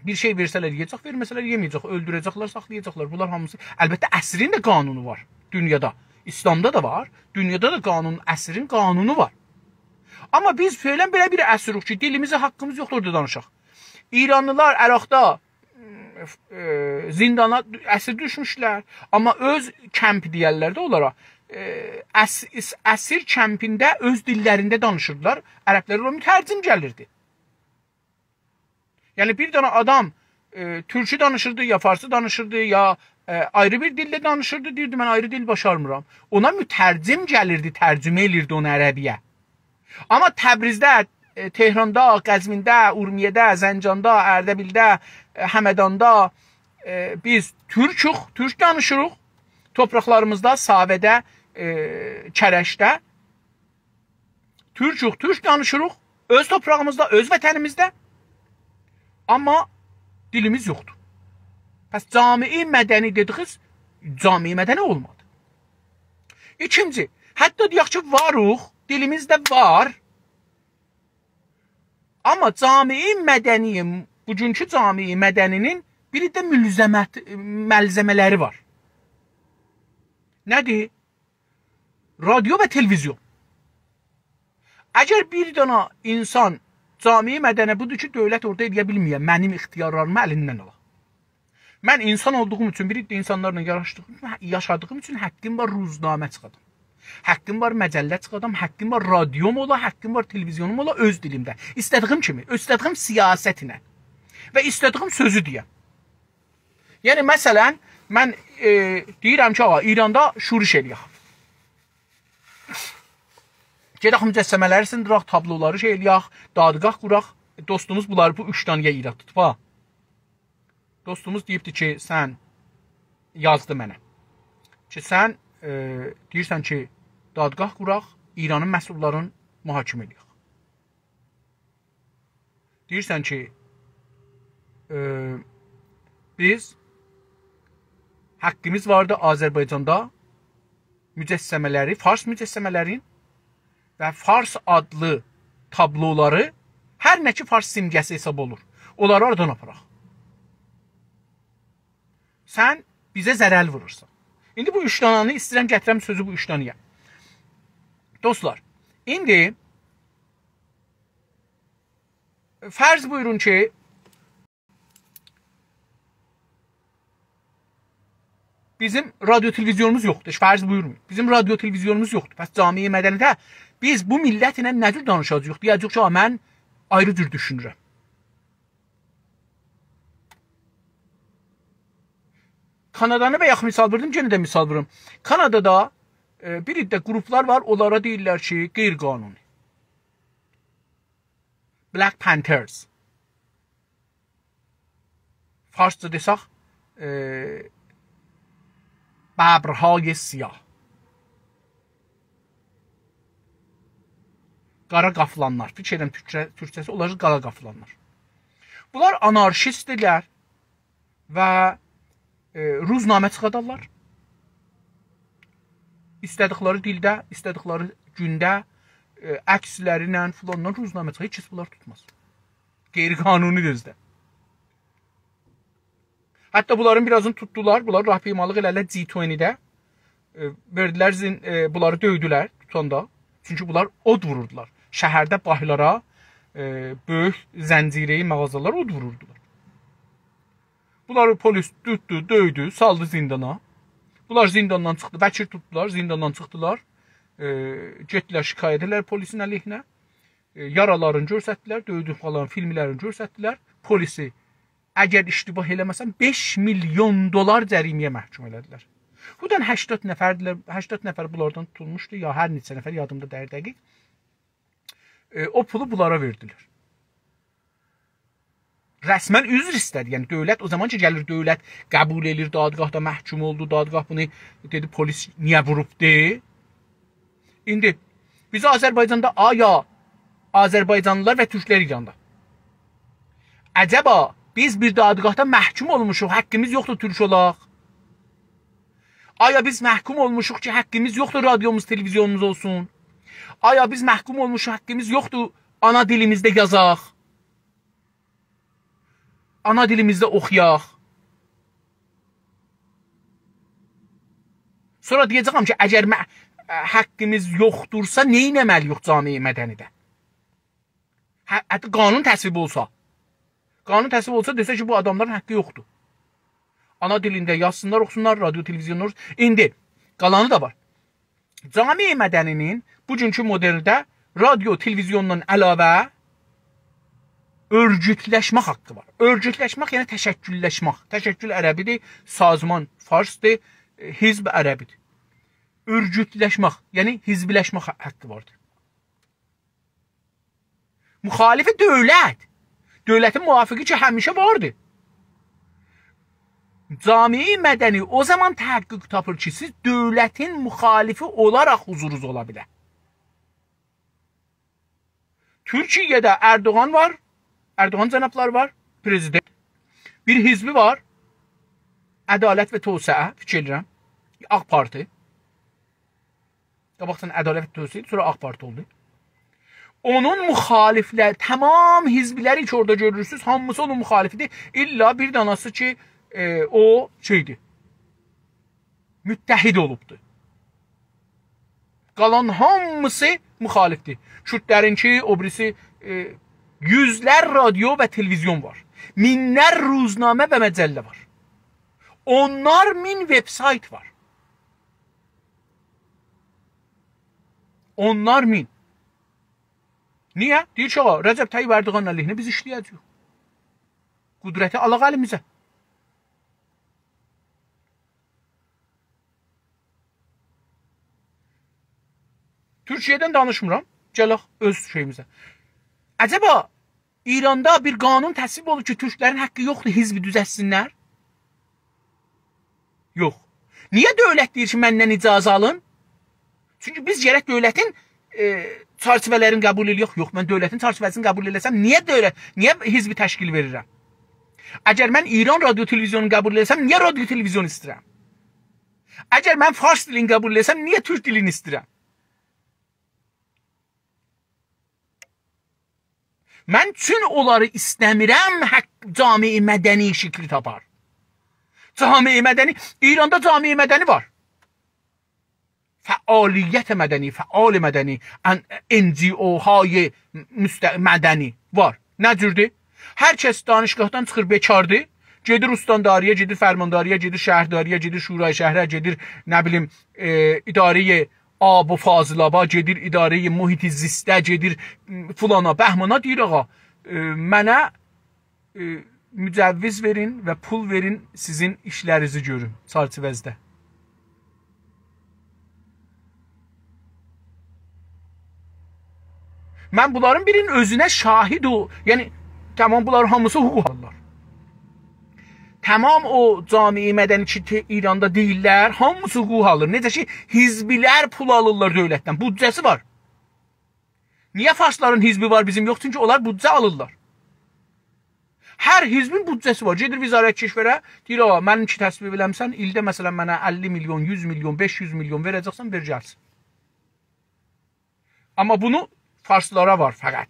بیر شئی وئرسه‌لر یئیه‌جک، وئرمه‌سه‌لر یئمه‌یه‌جک، اؤلدوره‌جکلر، ساخلایاجاقلار. بونلار هامیسی، البته، اسیرین ده قانونو وار دونیادا. ایسلامدا دا وار، دونیادا دا قانون، اسیرین قانونو وار. آمما بیز فعلاً بئله بیر اسیریک کی، دیلیمیزی، حقیمیز یوخدور اورادا دانیشاق. ایرانلیلار عراقدا، ائ، زیندانا، اسیر دوشموشلر، آمما اؤز کمپ دئیرلر ده اونلارا. ائ، اس-، اس-، اسیر کمپینده اؤز دیللرینده دانیشیردیلار. عربلر اورا مترجم گلیردی. یعنی، بیر دنه آدام، ائ، تورکی دانیشیردی، یا فارسی دانیشیردی، یا، ائ، آیری بیر دیلده دانیشیردی، دئییردی: «من آیری دیل باشارمیرام.» اونا مترجم گلیردی، ترجمه ائله‌ییردی اونو عربی‌یه. آمما تبریزده، ائ، تهراندا، قزوینده، اورمیه‌ده، زنجاندا، اردبیلده، ائ، همداندا، ائ، بیز تورکوخ، تورک دانیشیریق. تورپاقلاریمیزدا، ساوه‌ده، ائ، کرجده تورکوخ، تورک دانیشیریق. اؤز تورپاغیمیزدا، اؤز وطنیمیزده. آمما دیلیمیز یوخدور. پس جامعه مدنی دئدیگینیز جامعه مدنی اولمادی. ایکینجی، حتی دئیک کی، واریق، دیلیمیز ده وار. آمما جامعه مدنی، بوگونکو جامعه مدنی‌نین بیر ده ملزمت-، ملزمه‌لری وار. نه‌دیر؟ رادیو و تلویزیون. اگر بیر دنه اینسان، جامعه مدنی بودور کی، دؤولت اورادا ائله‌یه بیلمه‌یه منیم اختیارلاریمی الیندن آلا. من اینسان اولدوغوم اوچون، بیر عده اینسانلارلا یاراشدیغیم، یاشادیغیم اوچون حقیم وار روزنامه چیخادام. حقیم وار مجله چیخادام، حقیم وار رادیوم اولا، حقیم وار تلویزیونوم اولا اؤز دیلیمده. ایسته‌دیگیم کیمی، ایسته‌دیگیم سیاستینن و ایسته‌دیگیم سؤزو دئیم. یعنی، مثلا، من، ائ، دئییرم کی، آغا، ایراندا شورش ائله‌یک. گئدک مجسمه‌لری سیندیراق، تابلولاری شئی ائله‌یک، دادگاه قوراق. دوستوموز بونلاری، بو اوچ دنه‌یه ایراد توتوب، ها. دوستوموز دئییبدی کی، سن، یازدی منه کی، سن، ائ، دئییرسن کی، دادگاه قوراق، ایرانین مسئوللارین محاکمه ائله‌یک. دئییرسن کی، ائ، بیز حقیمیز واردی آذربایجاندا مجسمه‌لری، فارس مجسمه‌لرین و فارس آدلی تابلولاری، هر نه کی فارس سیمگه‌سی حساب اولور، اونلاری اورادان آپاراق. سن بیزه ضرر وورورسان. ایندی بو اوچ دنه‌نی ایسته‌ییرم گتیرم سؤزو بو اوچ دنه‌یه. دوستلار، ایندی فرض بویورون کی، بیزیم رادیو تلویزیونوموز یوخدور. فرض بویورون. بیزیم رادیو تلویزیونوموز یوخدور. پس جامعه مدنی‌ده بیز بو میللتله نه جور دانیشاجاغیق؟ دئیه‌جه‌ییک کی، «آ، من آیری جور دوشونورم.» کانادانی بایاق مثال ووردوم، یئنه ده مثال ووروم. کانادادا، ائ، بیر عده گروپلار وار، اونلارا دئییرلر کی، غیرقانونی. Black Panthers. فارسجا دئسک، ائ، ببرهای سیاه. قارا قافلانلار. فیکیر ائدیرم تورکجه، تورکجه‌سی اولار قارا قافلانلار. بونلار آنارشیستدیرلر و، ائ، روزنامه چیخادارلار. ایسته‌دیکلری دیلده، ایسته‌دیکلری گونده، ائ، عکسلری ایله فلانلا روزنامه چیخار. هئچ کس بونلاری توتماز. غیرقانونی ده اؤزو ده. حتی بونلارین بیر آزینی توتدولار، بونلار راهپیمالیق ائله‌دیلر جی ایگیرمی‌ده. ائ، وئردیلر زین-، ائ، بونلاری دؤیدولر توتاندا. چونکی بونلار اود ووروردولار. شهرده بانکلارا، ائ، بؤیوک زنجیره‌ای مغازه‌لر اود ووروردولار. بونلاری پلیس توتدو، دؤیدو، سالدی زیندانا. بونلار زینداندان چیخدی، وکیل توتدولار، زینداندان چیخدیلار. ائ، گئتدیلر شکایت ائله‌دیلر پلیسین علیهینه. ائ، یارالارینی گؤستردیلر، دؤیدوک فلان فیلملرینی گؤستردیلر. پلیسی اگر اشتباه ائله‌مه‌سم، بئش میلیون دلار جریمه‌یه محکوم ائله‌دیلر. بورادان هشتاد نفردیلر، هشتاد نفر بونلاردان توتولموشدو، یا هر نئچه نفر، یادیمدا دئییل دقیق. ائ، او پولو بونلارا وئردیلر. رسماً عذر ایسته‌دی. یعنی دؤولت، او زامان کی گلیر دؤولت قبول ائله‌ییر، دادگاهدا محکوم اولدو، دادگاه بونو دئدی، پلیس نییه ووروبدو؟ ایندی بیز آذربایجاندا، آیا آذربایجانلیلار و تورکلر ایراندا، عجبا بیز بیر دادگاهدا محکوم اولموشوق، حقیمیز یوخدور تورک اولاق؟ آیا بیز محکوم اولموشوق کی حقیمیز یوخدور رادیوموز، تلویزیونوموز اولسون؟ آیا بیز محکوم اولموشوق، حقیمیز یوخدور آنا دیلیمیزده یازاق، آنا دیلیمیزده اوخویاق؟ سونرا دئیه‌جه‌یم کی اگر مه-، حقیمیز یوخدورسا، نه ائتمه‌لی‌ییک جامعه مدنی‌ده؟ هه، حتی قانون تصویب اولسا. قانون تصویب اولسا، دئسه کی بو آداملارین حقی یوخدور آنا دیلینده یازسینلار، اوخوسونلار، رادیو، تلویزیونلار. ایندی قالانی دا وار. جامعه مدنی‌نین بوگونکو مدلده رادیو، تلویزیوندان علاوه اؤرگوتلشمک حقی وار. اؤرگوتلشمک، یعنی تشکللشمک. تشکل عربی‌دیر، سازمان فارس‌دیر، ائ، حزب عربی‌دیر. اؤرگوتلشمک، یعنی حزبی‌لشمک حقی واردیر. مخالف دؤولت. دؤولتین موافقی کی همیشه واردی. جامعه مدنی او زامان تحقق تاپیر کی سیز دؤولتین مخالفی اولاراق حضورونوز اولا بیلر. تورکیه‌ده اردوغان وار، اردوغان جنابلاری وار، پرزیدنت. بیر حزبی وار، عدالت و توسعه، فیکیر ائدیرم، آق پارتی. قاباقجا عدالت و توسعه ایدی، سونرا آق پارتی اولدو. اونون مخالفلر، تمام حزبلری کی اورادا گؤرورسونوز، هامیسی اونون مخالفی‌دیر. الّا بیر داناسی کی، ائ، او شئی‌دیر، متحد اولوبدور. قالان هامیسی مخالف‌دیر. کوردلرینکی، او بیریسی، ائ، یوزلر رادیو و تلویزیون وار. مینلر روزنامه و مجله وار. اونلار مین وبسایت وار. اونلار مین. نییه؟ دئییر کی آقا، رجب طیب اردوغانین علیهینه بیز ایشله‌یه‌جه‌ییک. قدرتی آلاق الیمیزه. تورکیه‌دن دانیشمیرام. گلک اؤز شئییمیزه. عجبا ایراندا بیر قانون تصویب اولوب کی تورکلرین حقی یوخدور حزب دوزلتسینلر؟ یوخ. نییه دؤولت دئییر کی مندن اجازه آلین؟ چونکی بیز گرک دؤولتین، ائ، چرچیوه‌لرینی قبول ائله‌یک. یوخ، من دؤولتین چرچیوه‌سینی قبول ائله‌سم، نییه دؤولت، نییه حزب تشکیل وئریرم؟ اگر من ایران رادیو تلویزیونونو قبول ائله‌سم، نییه رادیو تلویزیون ایسته‌ییرم؟ اگر من فارس دیلینی قبول ائله‌سم، نییه تورک دیلینی ایسته‌ییرم؟ من چون اونلاری ایسته‌میرم، حق، جامعه مدنی شکلی تاپار. جامعه مدنی، ایراندا جامعه مدنی وار. فعالیت مدنی، فعال مدنی، ان، NGO های مست، مدنی وار. نه جوردور؟ هر کس دانشگاهدان چیخیر، بیکاردیر. گئدیر استانداری‌یه، گئدیر فرمانداری‌یه، گئدیر شهرداری‌یه، گئدیر شورای شهره، گئدیر، نه بیلیم، ائ، اداره‌ی آب و فاضلابا، گئدیر اداره‌ی محیط زیسته، گئدیر، م، فلانا، بهمانا، دئییر: «آقا، ائ، منه، ائ، مجوز وئرین و پول وئرین، سیزین ایشلرینیزی گؤروم چرچیوه‌زده.» من بونلارین بیرینین اؤزونه شاهد او، یعنی، تمام، بونلار هامیسی حقوق آلیرلار. تمام او جامعه مدنی کی ته، ایراندا دئییرلر، هامیسی حقوق آلیر. نئجه کی حزبلر پول آلیرلار دؤولتدن، بودجه‌سی وار. نییه فارسلارین حزبی وار، بیزیم یوخ؟ چونکی اونلار بودجه آلیرلار. هر حزبین بودجه‌سی وار. گئدیر وزارت کشوره، دئییر: «آقا، منیم کی تصویب ائله‌میسن، ایلده مثلا منه اللی میلیون، یوز میلیون، بئش یوز میلیون وئره‌جکسن، وئر گلسین.» آمما بونو فارسلارا وار فقط.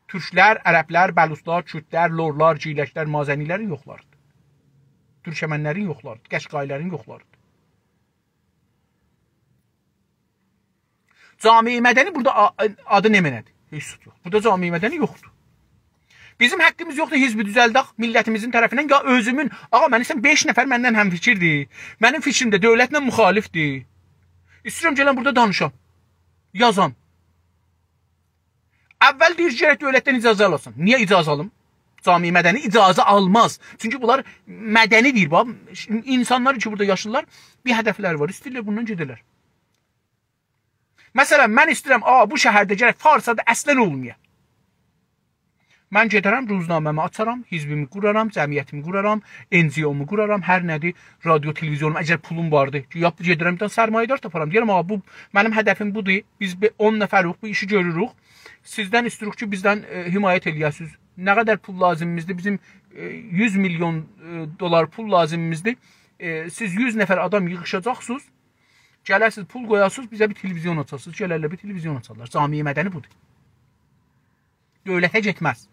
تورکلر، عربلر، بلوچلار، کوردلر، لورلار، گیلکلر، مازنی‌لرین یوخلاریدیر. تورکمنلرین یوخلاریدیر، قشقایی‌لرین یوخلاریدیر. جامعه مدنی بورادا آ-، آدی نمنه‌دیر؟ هئچ زاد یوخ. بورادا جامعه مدنی یوخدور. بیزیم حقیمیز یوخدور حزبی دوزلدک میللتیمیزین طرفیندن، یا اؤزومون، آقا، من ایسته‌ییرم بئش نفر منن همفکیردیر. منیم فیکریم ده دؤولتله مخالفدیر. ایسته‌ییرم گلم بورادا دانیشام، یازام. اول دئییر گرک دؤولتدن اجازه آلاسان. نییه اجازه آلیم؟ جامعه مدنی اجازه آلماز. چونکی بونلار مدنی دئییر، باخ، اینسانلار کی بورادا یاشاییرلار، بیر هدفلری وار، ایسته‌ییرلر بوندان گئده‌لر. مثلا، من ایسته‌ییرم، آ، بو شهرده گرک فارس‌آدی اصلا اولمایا. من گئده‌رم، روزنامه‌می آچارام، حزبیمی قورارام، جمعیتیمی قورارام، NGO-مو قورارام، هر نه‌دیر، رادیو، تلویزیونوم، اگر پولوم واردی کی، یاپ-، گئده‌رم بیر دنه سرمایه‌دار تاپارام. دئیه‌رم: «آقا، بو منیم هدفیم بودور، بیز بئ-، اون نفریک، بو ایشی گؤروروک. سیزدن ایسته‌ییریک کی، بیزدن، ائ، حمایت ائله‌یه‌سینیز.» نه قدر پول لازمینیزدیر؟ بیزیم، ائ، یوز میلیون، ائ، دلار پول لازمینیزدیر. ائ، سیز یوز نفر آدام ییغیشاجاقسینیز، گله‌سینیز، پول قویاسینیز، بیزه بیر تلویزیون آچاسینیز. گلرلر، بیر تلویزیون آچارلار. جامعه مدنی بودور. دؤولته گئتمز.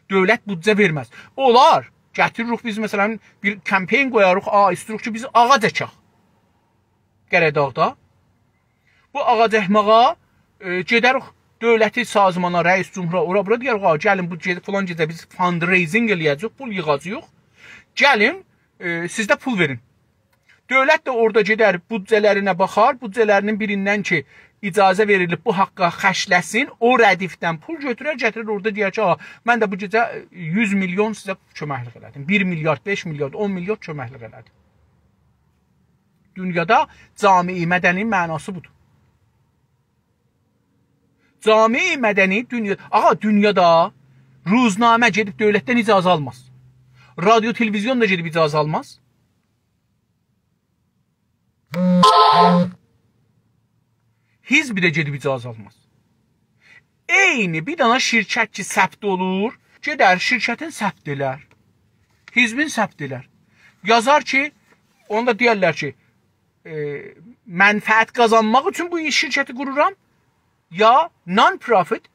دؤولت بودجه وئرمز. اولار، گتیریریک بیز، مثلا، بیر کمپین قویاریق، آ، ایسته‌ییریک کی، بیز آغاج اکک قره‌داغدا. بو آغاج اکماغا، ائ، گئده‌ریک دؤولتی سازمانا، رئیس جمهورا، اورا بورا، دئیه‌ریک: «آ، گلین بو گئجه، فلان گئجه بیز fundraising ائله‌یه‌جه‌ییک، پول ییغاجاغیق. گلین، ائ، سیز ده پول وئرین.» دؤولت ده اورادا گئدر، بودجه‌لرینه باخار، بودجه‌لرینین بیریندن کی، اجازه وئریلیب بو حاققا خرجله‌سین، او ردیفدن پول گؤتورر، گتیرر اورادا دئیر کی: «آ، من ده بو گئجه یوز میلیون سیزه کؤمکلیک ائله‌دیم. بیر میلیارد، بئش میلیارد، اون میلیارد کؤمکلیک ائله‌دیم.» دونیادا جامعه مدنی‌نین معناسی بودور. جامعه مدنی دونیا، آقا، دونیادا روزنامه گئدیب دؤولتدن اجازه آلماز. رادیو، تلویزیون دا گئدیب اجازه آلماز. حزب ده گئدیب اجازه آلماز. عینی بیر دنه شرکت کی ثبت اولور، گئدر شرکتین ثبت ائلر. حزبین ثبت ائلر. یازار کی، اوندا دئیرلر کی، ائ، منفعت قازانماق اوچون بو شرکتی قورورام، یا non-profit،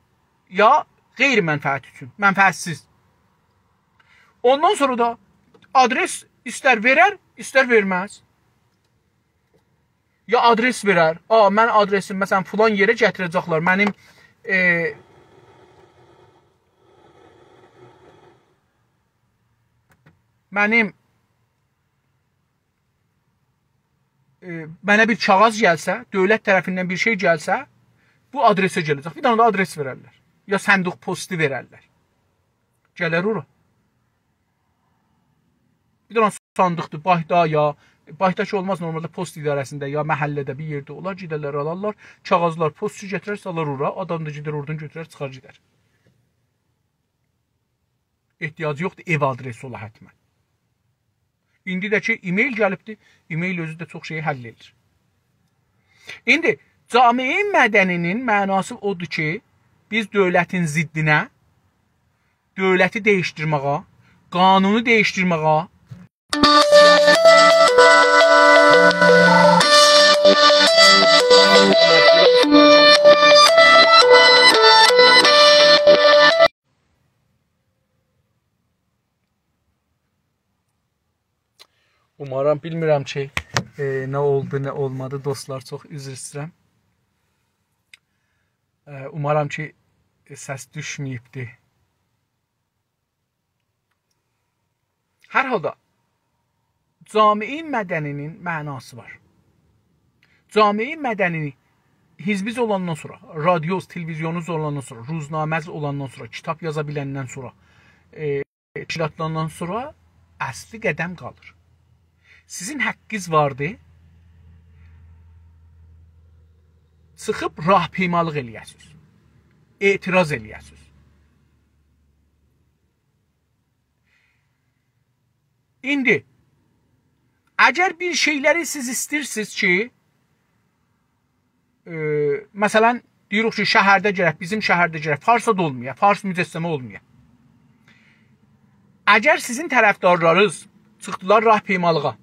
یا غیر منفعت اوچون، منفعت‌سیز. اوندان سونرا دا آدرس ایستر وئرر، ایستر وئرمز. یا آدرس وئرر. «آ، من آدرسیم، مثلا، فلان یئره گتیره‌جکلر. منیم، ائ، منیم، ائ، منه بیر کاغیذ گلسه، دؤولت طرفیندن بیر شئی گلسه، بو آدرسه گله‌جک.» بیر دنه ده آدرس وئررلر. یا صندوق پستی وئررلر. گلر اورا. بیر دنه صاندیقدیر، بانکدا یا، بانکدا کی اولماز، نورمالدا پست اداره‌سینده یا محله‌ده بیر یئرده اولار، گئدرلر، آلارلار، کاغیذلار، پستچی گتیرر، سالار اورا، آدام دا گئدر اورادان گؤتورر، چیخار گئدر. احتیاجی یوخدور ائو آدرسی اولا حتما. ایندی ده کی ایمیل گلیبدیر، ایمیل اؤزو ده چوخ شئیی حل ائدیر. ایندی جامعه مدنی‌نین معناسی اودور کی، بیز دؤولتین ضدینه، دؤولتی دییشدیرمه‌یه، قانونو دییشدیرمه‌یه، اومارام، بیلمیرم کی، ائ، نه اولدو، نه اولمادی. دوستلار، چوخ عذر ایسته‌ییرم. ائ، اومارام کی، سس دوشمه‌ییبدی. هر حالدا، جامعه مدنی‌نین معناسی وار. جامعه مدنی حزبیز اولاندان سونرا، رادیوز، تلویزیونوز اولاندان سونرا، روزنامه‌ز اولاندان سونرا، کیتاب یازا بیلندن سونرا، ائ، تشکیلاتلاندان سونرا اصلی قدم قالیر. سیزین حقینیز واردی، چیخیب راهپیمالیق ائله‌یه‌سینیز، اعتراض ائله‌یه‌سینیز. ایندی، اگر بیر شئیلری سیز ایسته‌ییرسینیز کی، ائ، مثلا، دئییریک کی، شهرده گرک، بیزیم شهرده گرک، فارسدا اولمایا، فارس مجسمه اولمایا. اگر سیزین طرفدارلارینیز چیخدیلار راهپیمالیغا،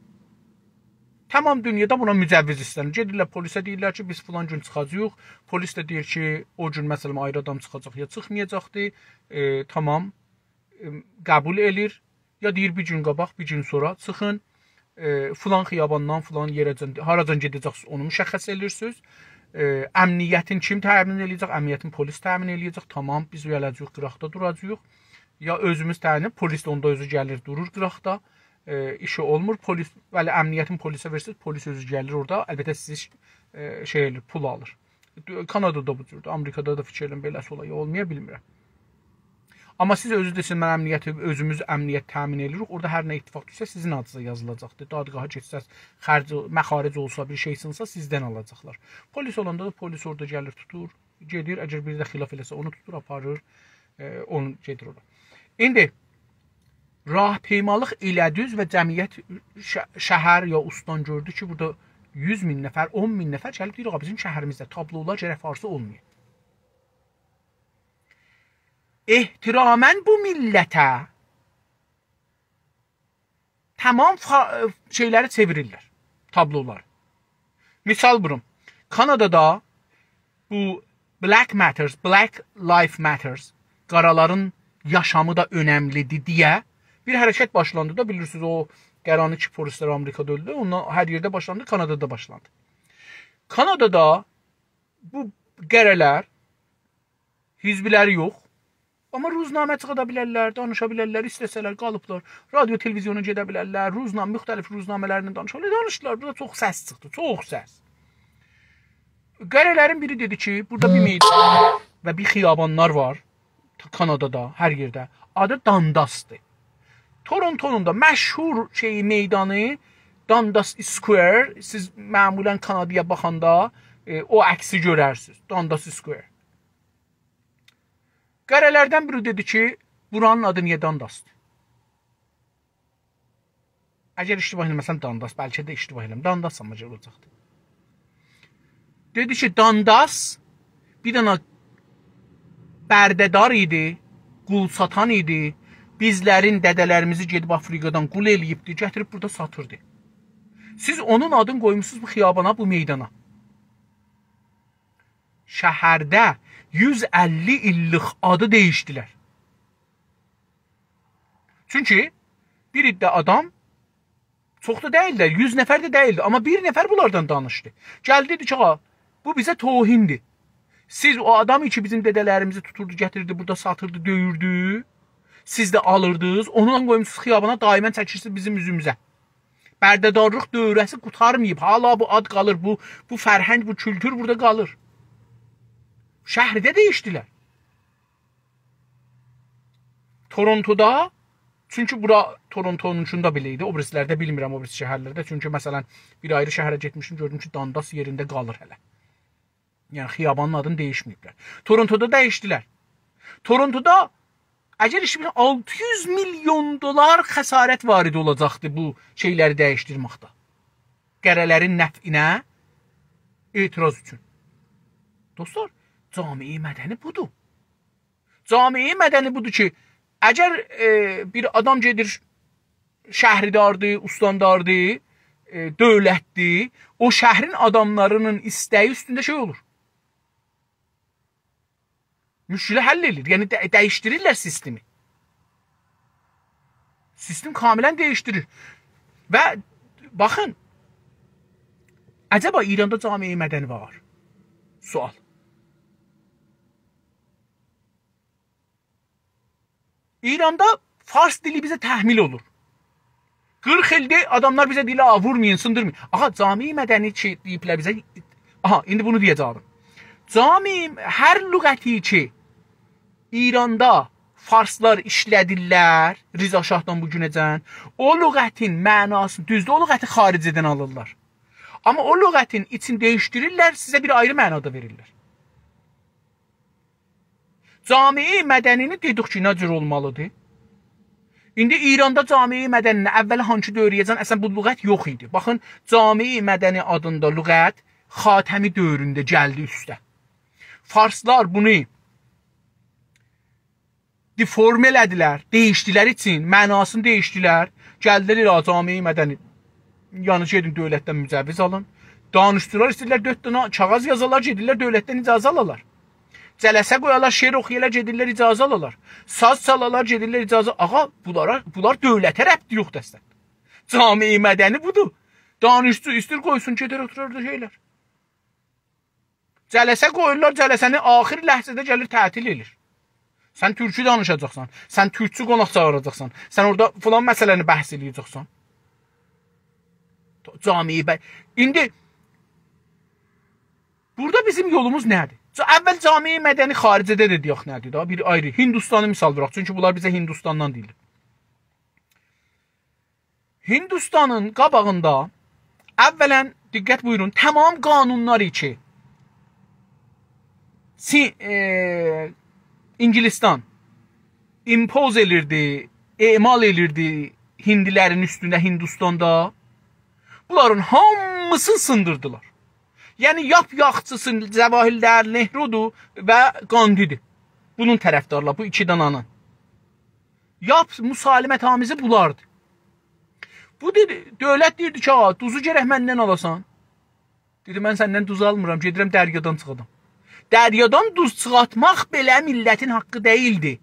تمام دونیادا بونا مجوز ایسته‌نیر. گئدیرلر پلیسه، دئییرلر کی، بیز فلان گون چیخاجاغیق. پلیس ده دئییر کی، او گون، مثلا، آیری آدام چیخاجاق یا چیخمایاجاقدی. ائ، تمام. ائ، قبول ائله‌ییر. یا دئییر، بیر گون قاباق، بیر گون سونرا چیخین، ائ، فلان خیاباندان فلان یئره‌جن، هاراجان گئده‌جکسینیز، اونو مشخص ائله‌ییرسینیز. ائ، امنیتین کیم تأمین ائله‌یه‌جک؟ امنیتین پلیس تأمین ائله‌یه‌جک. تامام، بیز ائله‌جه‌ییک، قیراقدا دوراجاغیق. یا اؤزوموز تأمین، پلیس ده اوندا اؤزو گلیر، دورور قیراقدا. ائ، ایشی اولمور. پلیس، بلی، امنیتین پلیسه وئرسز، پلیس اؤزو گلیر اوردا. البته، سیزی، ائ، شئی ائله‌ییر، پول آلیر. کانادادا بو جوردور. آمریکادا دا فیکیر ائلیرم، بئله‌سی اولا یا اولمایا، بیلمیرم. آمما سیز اؤزونوز دئسن، من امنیتی، اؤزوموز امنیت تأمین ائدیریک، اورادا هر نه اتفاق دوشسه، سیزین آدینیزا یازیلاجاقدیر. دادگاها گئتسز، خرج، مخارج اولسا، بیر شئی سینسا، سیزدن آلاجاقلار. پلیس اولاندا دا پلیس اورادا گلیر، توتور، گئدیر. اگر بیری ده خلاف ائله‌سه، اونو توتور، آپاریر، ائ، اونو گئدیر اورا. ایندی راهپیمالیق ایله دوز و جمعیت شه-، شهر یا استان گؤردو کی، بورادا یوز مین نفر، اون مین نفر گلیب دئییر، «آقا، بیزیم شهریمیزده تابلولار گرک فارسی اولمایا.» احتراما بو میللته تمام فا-، شئیلری چئویریرلر، تابلولار. مثال ووروم، کانادادا بو Black Matters، Black Life Matters، قارالارین یاشامی دا اؤنملیدیر دئیه بیر حرکت باشلاندی دا، بیلیرسینیز، او قارانی کی، پلیسلر آمریکادا اؤلدو، اوندان هر یئرده باشلاندی، کانادادا باشلاندی. کانادادا بو قاره‌لر حزبلری یوخ. آمما روزنامه چیخادا بیلرلر، دانیشا بیلرلر، ایسته‌سه‌لر قالیبلار. رادیو، تلویزیونا گئده بیلرلر، روزنامه، مختلف روزنامه‌لرله دانیشا بیلرلر. دانیشدیلار، بورادا چوخ سس چیخدی، چوخ سس. قاره‌لرین بیری دئدی کی، بورادا بیر میدان و بیر خیابانلار وار. کانادادا، هر یئرده. آدی دانداسدیر. تورونتونون دا مشهور شئیی، میدانی، دانداس اسکوئر. سیز معمولا کانادایا باخاندا، ائ، او عکسی گؤررسینیز. دانداس اسکوئر. قاره‌لردن بیری دئدی کی، بورانین آدی نییه دانداسدیر؟ اگر اشتباه ائله‌مه‌سم، دانداس، بلکه ده اشتباه ائله‌م، دانداس آمما اولاجاقدی. دئدی کی، دانداس بیر دنه برده‌دار ایدی، قول ساتان ایدی. بیزلرین دده‌لریمیزی گئدیب آفریقادان قول ائله‌ییبدی، گتیریب بورادا ساتیردی. سیز اونون آدینی قویموسونوز بو خیابانا، بو میدانا. شهرده یوز اللی ایللیک آدی دییشدیلر. چونکی بیر عده آدام، چوخ دا دئییلدی، یوز نفر ده دئییلدی، آمما بیر نفر بونلاردان دانیشدی. گلدی، دئدی کی، «آقا، بو بیزه توهیندیر. سیز او آدامی کی، بیزیم دده‌لریمیزی توتوردو، گتیریردی، بورادا ساتیردی، دؤیوردو، سیز ده آلیردینیز، اونونلا قویموسونوز خیابانا، دائما چکیرسینیز بیزیم اوزوموزه. برده‌دارلیق دوره‌سی قوتارماییب، حالا بو آد قالیر، بو، بو فرهنگ، بو کولتور بورادا قالیر.» شهری ده دییشدیلر. تورونتودا، چونکی بورا تورونتونونکونو دا بئله ایدی، او بیریسی‌لرده بیلمیرم، او بیریسی شهرلرده. چونکی، مثلا، بیر آیری شهره گئتمیشدیم، گؤردوم کی، دانداس یئرینده قالیر هله. یعنی، خیابانین آدینی دییشمه‌ییبلر. تورونتودا دییشدیلر. تورونتودا، اگر ایش بیلین، آلتی یوز میلیون دلار خسارت وارد اولاجاقدی بو شئیلری دییشدیرمکده. قاره‌لرین نفعینه اعتراض اوچون. دوستلار، جامعه مدنی بودور. جامعه مدنی بودور کی، اگر، ائ، بیر آدام گئدیر، شهرداردیر، استانداردیر، ائ، دؤولتدیر، او شهرین آداملارینین ایسته‌یی اوستونده شئی اولور. مشکلی حل ائدیر. یعنی، ده-، دییشدیریرلر سیستمی. سیستم کاملا دییشدیریر. و باخین، عجبا ایراندا جامعه مدنی وار؟ سؤال. ایراندا فارس دیلی بیزه تحمیل اولور. قیرخ ایلدیر آداملار بیزه دئییرلر، «آ، وورمایین، سیندیرمایین.» آها، جامعه مدنی کی، دئییبلر بیزه، آها، ایندی بونو دئیه‌جه‌یم. جامعه، هر لغتی کی، ایراندا فارسلار ایشله‌دیرلر، رضا شاهدان بو گونه‌جن، او لغتین معناسینی، دوزدور، او لغتی خارجه‌دن آلیرلار. آمما او لغتین ایچینی دییشدیریرلر، سیزه بیر آیری معنا دا وئریرلر. جامعه مدنی‌نی دئدیک کی، نه جور اولمالیدیر؟ ایندی ایراندا جامعه مدنی‌نی اوّل هانسی دؤوره‌یه‌جن، اصلا بو لغت یوخ ایدی. باخین، جامعه مدنی آدیندا لغت خاتمی دؤورونده گلدی اوسته. فارسلار بونو دئفورمه ائله‌دیلر، دییشدیلر ایچین، معناسینی دییشدیلر. گلدیلر ائله جامعه مدنی، یعنی گئدین دؤولتدن مجوز آلین. دانشجولار ایسته‌ییرلر دؤرد دنه کاغیذ یازالار، گئدیرلر دؤولتدن اجازه آلالار. جلسه قویالار، شعر اوخویالار، گئدیرلر اجازه آلالار. ساز چالالار، گئدیرلر اجازه. آغا، بونلارا، بونلار دؤولته ربطی یوخدور اصلاً. جامعه مدنی بودور. دانشجو ایسته‌ییر قویسون، گئدر اوتورار دا شئیلر. جلسه قویورلار، جلسه‌نی آخر لحظه‌ده گلیر تعطیل ائله‌ییر. سن تورکو دانیشاجاقسان، سن تورکچو قوناق چاغیراجاقسان، سن اورادا فلان مسئله‌نی بحث ائله‌یه‌جکسن. جامعه ب-، ایندی بورادا بیزیم یولوموز نه‌دیر؟ جا-، اول جامعه مدنی خارجه‌ده ده دئیک نه‌دیر دا، بیر آیری. هندوستانی مثال ووراق، چونکی بونلار بیزه هندوستاندان دئییلیر. هندوستانین قاباغیندا اولاً، دقت بویورون، تمام قانونلاری کی، سی-، ائ، انگلستان impose ائلیردی، اعمال ائلیردی هندیلرین اوستونه هندوستاندا، بونلارین هامیسینی سیندیردیلار. یعنی، یاپ یاخچیسی جواهرلال نهرودور و گاندی‌دیر. بونون طرفدارلاری، بو ایکی دانانین. یاپ مسالمت‌آمیزی بولاردی. بو دئدی، دؤولت دئییردی کی، «آ، دوزو گرک مندن آلاسان.» دئدی، «من سندن دوز آلمیرام، گئدیرم دریادان چیخادام.» دریادان دوز چیخارتماق بئله میللتین حاققی دئییلدی.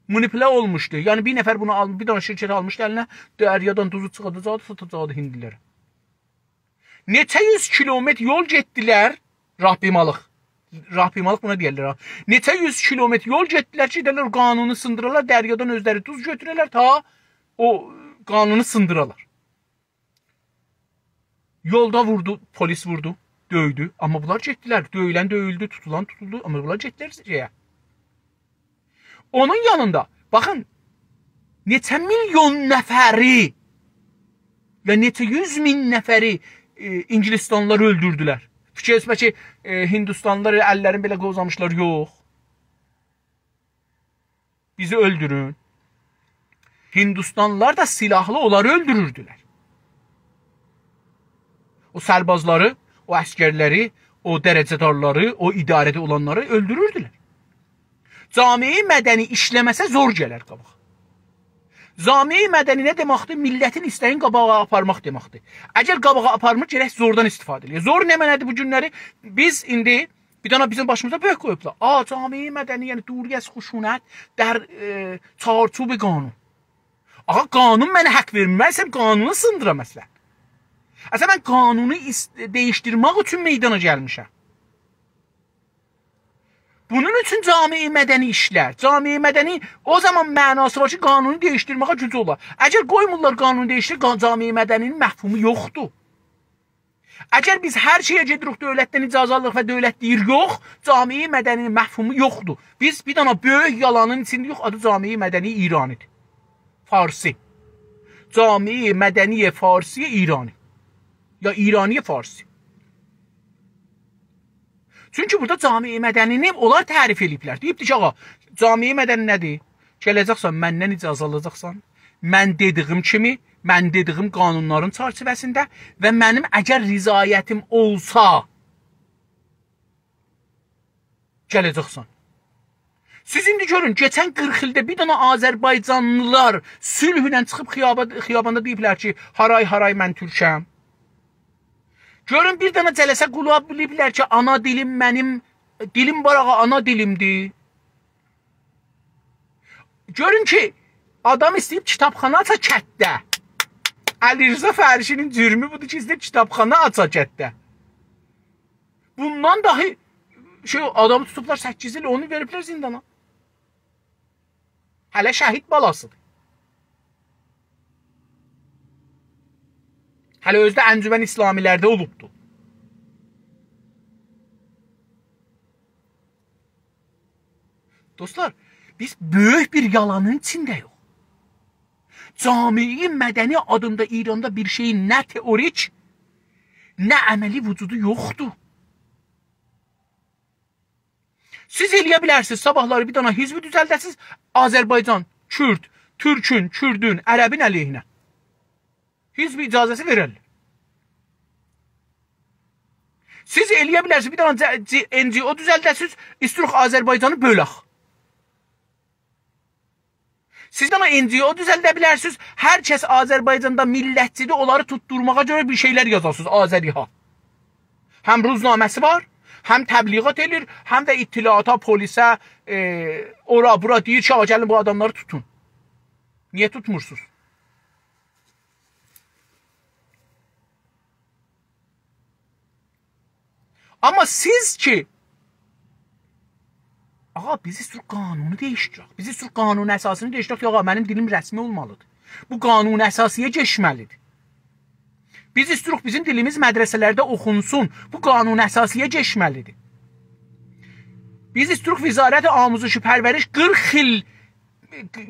مانیپوله اولموشدو. یعنی بیر نفر بونو آل-، بیر دنه شرکت آلمیشدی الینه، دریادان دوزو چیخاداجاقدی، ساتاجاقدی هندیلره. نئچه یوز کیلومتر یول گئتدیلر، راهپیمالیق. راهپیمالیق بونا دئیرلر ها. نئچه یوز کیلومتر یول گئتدیلر کی، گئده‌لر قانونو سیندیرالار، دریادان اؤزلری دوز گؤتوره‌لر، تا او قانونو سیندیرالار. یولدا ووردو، پلیس ووردو، دؤیدو. آمما بونلار گئتدیلر. دؤیولن دؤیولدو، توتولان توتولدو. آمما بونلار گئتدیلر شئیه. اونون یانیندا، باخین، نئچه میلیون نفری، یا نئچه یوز مین نفری، ائ، انگلستانلیلار اؤلدوردولر. فیکیر ائتمه کی، ائ، هندوستانلیلار ائله اللرینی بئله قووزامیشلار، یوخ. بیزی اؤلدورون. هندوستانلیلار دا سلاحلی اونلاری اؤلدوروردولر. او سربازلاری، او عسگرلری، او درجه‌دارلاری، او اداره‌ده اولانلاری اؤلدوروردولر. جامعه مدنی ایشله‌مه‌سه زور گلر قاباغا. جامعه مدنی نه دئمکدیر؟ میللتین ایسته‌یین قاباغا آپارماق دئمکدیر. اگر قاباغا آپارمیر، گرک زوردان استفاده ائله‌یه. زور نمنه‌دیر بو گونلری؟ بیز ایندی بیر دنه بیزیم باشیمیزا بؤرک قویوبلار. آ، جامعه مدنی، یعنی دوریز خشونت در، ائ، چارچوب قانون. آغا، قانون منه حاق وئرمیر. من ایسته‌ییرم قانونو سیندیرام اصلاً. اصلاً من قانونو ایس-، دییشدیرمک اوچون میدانا گلمیشم. بونون اوچون جامعه مدنی ایشلر. جامعه مدنی او زامان معناسی وار کی، قانونو دییشدیرمه‌یه گوجو اولار. اگر قویمورلار قانونو دییشدیره، قا-، جامعه مدنی‌نین مفهومو یوخدور. اگر بیز هر شئیه گئدیریک، دؤولتدن اجازه آلیریق و دؤولت دئییر یوخ، جامعه مدنی‌نین مفهومو یوخدور. بیز بیر دنه بؤیوک یالانین ایچینده‌ییک، آدی جامعه مدنی ایرانی‌دیر. فارسی. جامعه مدنی فارسی ایرانی. یا ایرانی فارسی. چونکی بورادا جامعه مدنی‌نی اونلار تعریف ائله‌ییبلر. دئییبدیر کی، آغا، جامعه مدنی نه‌دیر؟ گله‌جکسن، مندن اجازه آلاجاقسان. من دئدیگیم کیمی، من دئدیگیم قانونلارین چرچیوه‌سینده و منیم اگر رضایتیم اولسا، گله‌جکسن. سیز ایندی گؤرون، کئچن قیرخ ایلده بیر دنه آذربایجانلیلار صلحله چیخیب خیابا-، خیاباندا دئییبلر کی، «هارای، هارای، من تورکم.» گؤرون، بیر دنه جلسه قویوبلار کی، «آنا دیلیم منیم، دیلیم وار آغا، آنا دیلیمدیر.» گؤرون کی، آدام ایسته‌ییب کیتابخانا آچا کتده. علیرضا فرشی‌نین جرمو بودور کی، ایسته‌ییب کیتابخانا آچا کتده. بوندان داهی شئی، آدامی توتوبلار سککیز ایل، اونو وئریبلر زیندانا. هله شهید بالاسی‌دیر. هله اؤزو ده انجمن اسلامی‌لرده اولوبدو. دوستلار، بیز بؤیوک بیر یالانین ایچینده‌ییک. جامعه مدنی آدیندا ایراندا بیر شئیین نه تئوریک، نه عملی وجودو یوخدور. سیز ائله‌یه بیلرسینیز، صاباحلاری بیر دنه حزبی دوزلده‌سینیز، آذربایجان، کورد، تورکون، کوردون، عربین علیهینه. حزب اجازه‌سی وئررلر. سیز ائلیه بیلرسینیز، بیر دنه جه-، جه-، NGO دوزلده‌سینیز، ایستیروخ آذربایجانی بؤلک. سیز بیر دنه NGO دوزلده بیلرسینیز، هر کس آذربایجاندا میللتچی‌دیر، اونلاری توتدورماغا گؤره بیر شئیلر یازاسینیز آذری‌ها. هم روزنامه‌سی وار، هم تبلیغات ائله‌ییر، هم ده اطلاعاتا، پلیسه، ائ، اورا، بورا دئییر کی، «آ، گلین بو آداملاری توتون.» نییه توتمورسونوز؟ آمما سیز کی، آغا، بیز ایستیروخ قانونو دییشدیرک. بیز ایستیروخ قانون اساسینی دییشدیرک کی، آغا، منیم دیلیم رسمی اولمالیدیر. بو قانون اساسی‌یه کئچمه‌لیدیر. بیز ایستیروخ بیزیم دیلیمیز مدرسه‌لرده اوخونسون. بو قانون اساسی‌یه کئچمه‌لیدیر. بیز ایستیروخ وزارت آموزش پرورش قیرخ ایل،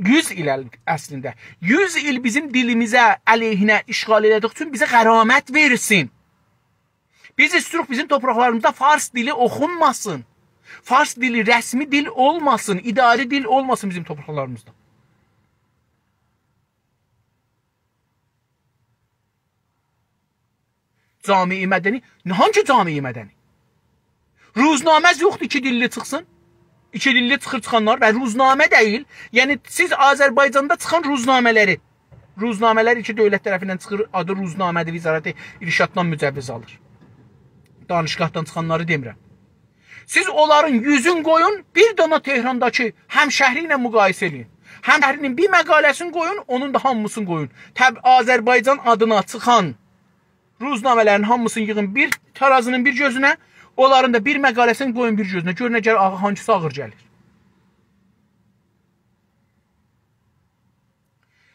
یوز ایل ال-، اصلینده، یوز ایل بیزیم دیلیمیزه علیهینه اشغال ائله‌دیک اوچون بیزه غرامت وئرسین. بیز ایستیروخ بیزیم تورپاقلاریمیزدا فارس دیلی اوخونماسین. فارس دیلی رسمی دیل اولماسین، اداری دیل اولماسین بیزیم تورپاقلاریمیزدا. جامعه مدنی، نه، هانگی جامعه مدنی؟ روزنامه‌ز یوخدور ایکی دیللی چیخسین؟ ایکی دیللی چیخیر چیخانلار و روزنامه دئییل. یعنی سیز آذربایجاندا چیخان روزنامه‌لری، روزنامه‌لر کی دؤولت طرفیندن چیخیر، آدی روزنامه‌دیر، وزارت ارشاددان مجوز آلیر. دانشگاهدان چیخانلاری دئمیرم. سیز اونلارین یوزون قویون، بیر دنه تهرانداکی همشهری ایله مقایسه ائله‌یین. همشهری‌نین بیر مقاله‌سینی قویون، اونون دا هامیسینی قویون. تب-، آذربایجان آدینا چیخان روزنامه‌لرین هامیسینی ییغین بیر ترازینین بیر گؤزونه، اونلارین دا بیر مقاله‌سینی قویون بیر گؤزونه. گؤرون اگر آغا هانگیسی آغیر گلیر.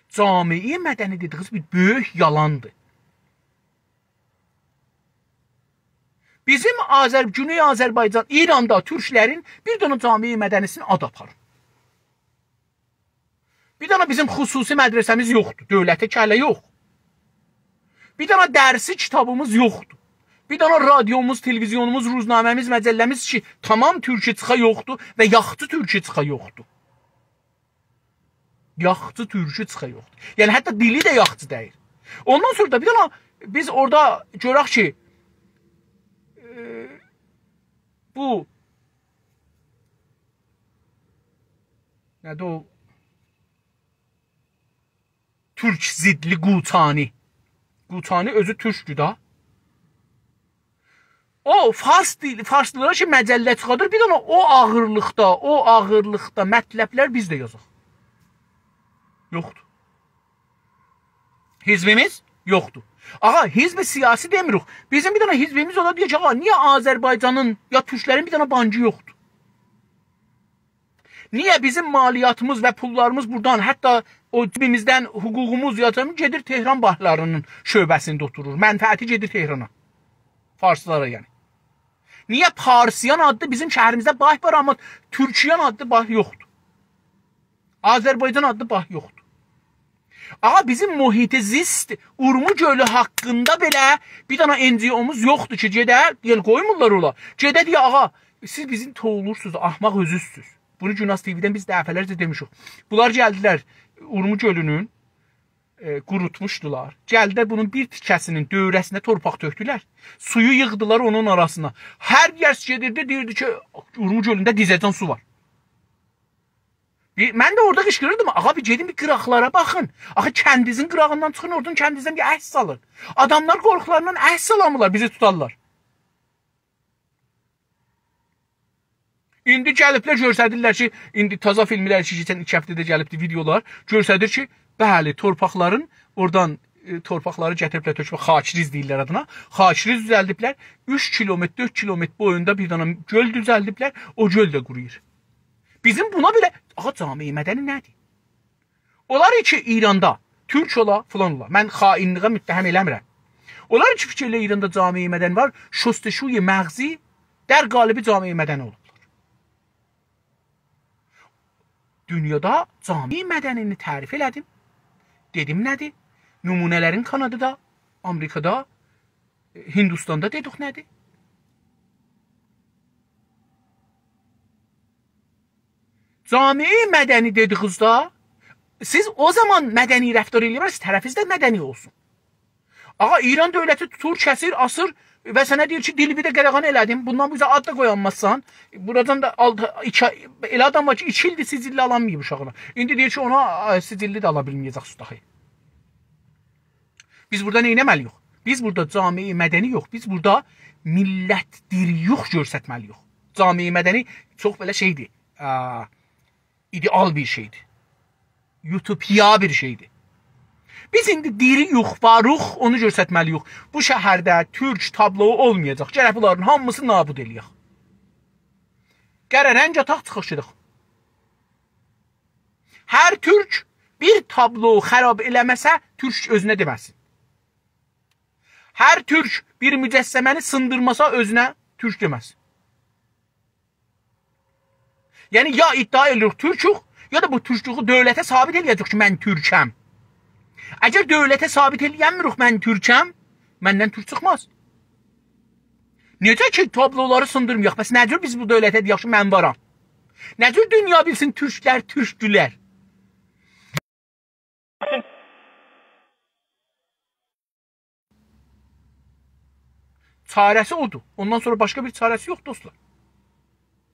جامعه مدنی دئدیگینیز بیر بؤیوک یالاندیر. بیزیم آذر-، گونئی آذربایجان، ایراندا تورکلرین بیر دنه جامعه مدنی‌سینی آد آپارین. بیر دنه بیزیم خصوصی مدرسه‌میز یوخدور، دؤولته کله یوخ. بیر دنه درسی کیتابیمیز یوخدور. بیر دنه رادیوموز، تلویزیونوموز، روزنامه‌میز، مجله‌میز کی، تمام تورکی چیخا یوخدور و یاخچی تورکی چیخا یوخدور. یاخچی تورکی چیخا یوخدور. یعنی، حتی دیلی ده یاخچی دئییل. اوندان سونرا دا بیر دنه بیز اورادا گؤرک کی، ائ، بو، نه‌دیر او؟ تورک ضدلی قوچانی. قوچانی اؤزو تورکدور دا. او فارس دیل، فارسلارا کی مجله چیخادیر، بیر دنه او آغیرلیقدا، او آغیرلیقدا مطلب‌لر بیز ده یازاق. یوخدور. حزبیمیز یوخدور. آغا، حزب سیاسی دئمیروخ. بیزیم بیر دنه حزبیمیز اولا دئیک کی، آغا، نییه آذربایجانین یا تورکلرین بیر دنه بانکی یوخدور؟ نییه بیزیم مالیاتیمیز و پوللاریمیز بورادان، حتی او جیبیمیزدن حقوقوموز یاتمیر، گئدیر تهران بانکلاری‌نین شعبه‌سینده اوتورور؟ منفعتی گئدیر تهرانا. فارسلارا یعنی. نییه پارسیان آدلی بیزیم شهریمیزده بانک وار، آمما تورکیان آدلی بانک یوخدور؟ آذربایجان آدلی بانک یوخدور؟ آغا، بیزیم محیط زیست، اورمو گؤلو حاقیندا بئله بیر دنه NGO-موز یوخدور کی، گئده، ائل قویمورلار اولا. گئده دئیه، «آغا، سیز بیزی توولورسونوز، احمق اؤزوزسوز.» بونو گوناز تی‌وی‌دن بیز دفعه‌لرجه دئمیشیک. بونلار گلدیلر، اورمو گؤلونون، ائ، قوروتموشدولار. گلدیلر بونون بیر تیکه‌سی‌نین دؤوره‌سینه تورپاق تؤکدولر. سویو ییغدیلار اونون آراسینا. هر یئر گئدیردی، دئییردی کی، اورمو گؤلونده دیزه‌جن سو وار. بیر، من ده اورادا قیشقیریردیم، «آغا، بیر گئدین، بیر قیراقلارا باخین. آخی کندیزین قیراغیندان چیخین، اورادان کندیزدن بیر عکس آلین.» آداملار قورخولاریندان عکس آلامیرلار، بیزی توتارلار. ایندی گلیبلر، گؤستریرلر کی، ایندی تازا فیلملر کی، کئچن ایکی هفته‌ده گلیبدی ویدئولار، گؤستریر کی، بلی، تورپاقلارین اورادان، ائ، تورپاقلاری گتیریبلر تؤکمه، خاکریز دئییرلر آدینا. خاکریز دوزلدیبلر. اوچ کیلومتر، دؤرد کیلومتر بویوندا بیر دنه گؤل دوزلدیبلر. او گؤل ده قورویور. بیزیم بونا بئله، آغا، جامعه مدنی نه‌دیر؟ اونلار کی، ایراندا تورک اولا، فلان اولا، من خائنلیگه متهم ائله‌میرم. اونلار کی، فیکیر ائله‌ییر ایراندا جامعه مدنی وار، شستشوی مغزی، در قالبی جامعه مدنی اولوبلار. دونیادا جامعه مدنی‌نی تعریف ائله‌دیم. دئدیم نه‌دیر؟ نمونه‌لرین کانادادا، آمریکادا، هیندوستاندا دئدیک نه‌دیر؟ جامعه مدنی دئدیگینیزده سیز او زامان مدنی رفتار ائله‌یه بیلرسینیز، طرفینیز ده مدنی اولسون. آغا، ایران دؤولتی توتور، کسیر، آسیر، و سنه دئییر کی، دیلیوی ده قاداغان ائله‌دیم. بوندان بو اوزه آد دا قویانمازسان. بورادان دا آلتی، ایکی، ائله آدام وار کی، ایکی ایلدیر سجللی آلانماییب اوشاغینا. ایندی دئییر کی، اونا، ائ، سجللی ده آلا بیلمه‌یه‌جکسیز آخی. بیز بورادا نه ائتمه‌لی‌ییک؟ بیز بورادا جامعه مدنی یوخ. بیز بورادا میللت دیری‌یوخ گؤرستمه‌لی‌ییک. جامعه مدنی چوخ بئله شئیدیر. ا، ایده‌آل بیر شئیدیر. اوتوپیا بیر شئیدیر. بیز ایندی دیری‌یوخ، واروخ، اونو گؤرستمه‌لی‌ییک. بو شهرده تورک تابلویو اولمایاجاق. گرک بونلارین هامیسینی نابود ائله‌یک. گرک رنگ آتاق، چیخاق گئدک. هر تورک بیر تابلو خراب ائله‌مه‌سه، تورک اؤزونه دئمه‌سین. هر تورک بیر مجسمه‌نی سیندیرماسا، اؤزونه تورک دئمه‌سین. یعنی، یا ادعا ائدیریک تورکوک، یا دا بو تورکلویو دؤولته ثابت ائله‌یه‌جه‌ییک کی، من تورکم. اگر دؤولته ثابت ائله‌ینمیریک من تورکم، مندن تورک چیخماز. نئجه کی، تابلولاری سیندیرمایاق، بس نه جور بیز بو دؤولته دئیک کی، من وارام؟ نه جور دونیا بیلسین تورکلر تورکدولر؟ چاره‌سی اودور. اوندان سونرا باشقا بیر چاره‌سی یوخ، دوستلار.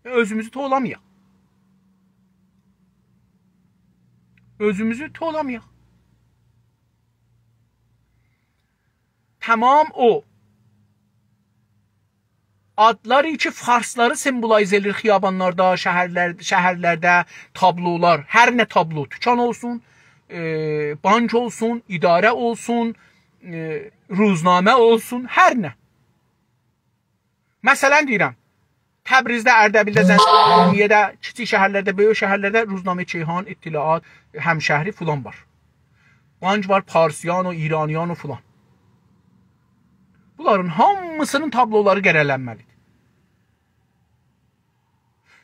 اؤزوموزو توولامایاق. اؤزوموزو توولامایاق. تمام او آدلار کی، فارسلاری سیمبولیزه ائدیر خیابانلاردا، شهرلر، شهرلرده تابلولار، هر نه تابلو، دوکان اولسون، ائ، بانک اولسون، اداره اولسون، ائ، روزنامه اولسون، هر نه. مثلا دئییرم، تبریزده، اردبیلده، زنجانیه‌ده، کیچیک شهرلرده، بؤیوک شهرلرده روزنامه کیهان، اطلاعات، همشهری فلان وار. بانک وار، پارسیان و ایرانیان و فلان. بونلارین هامیسینین تابلولاری قره‌لنمه‌لیدیر.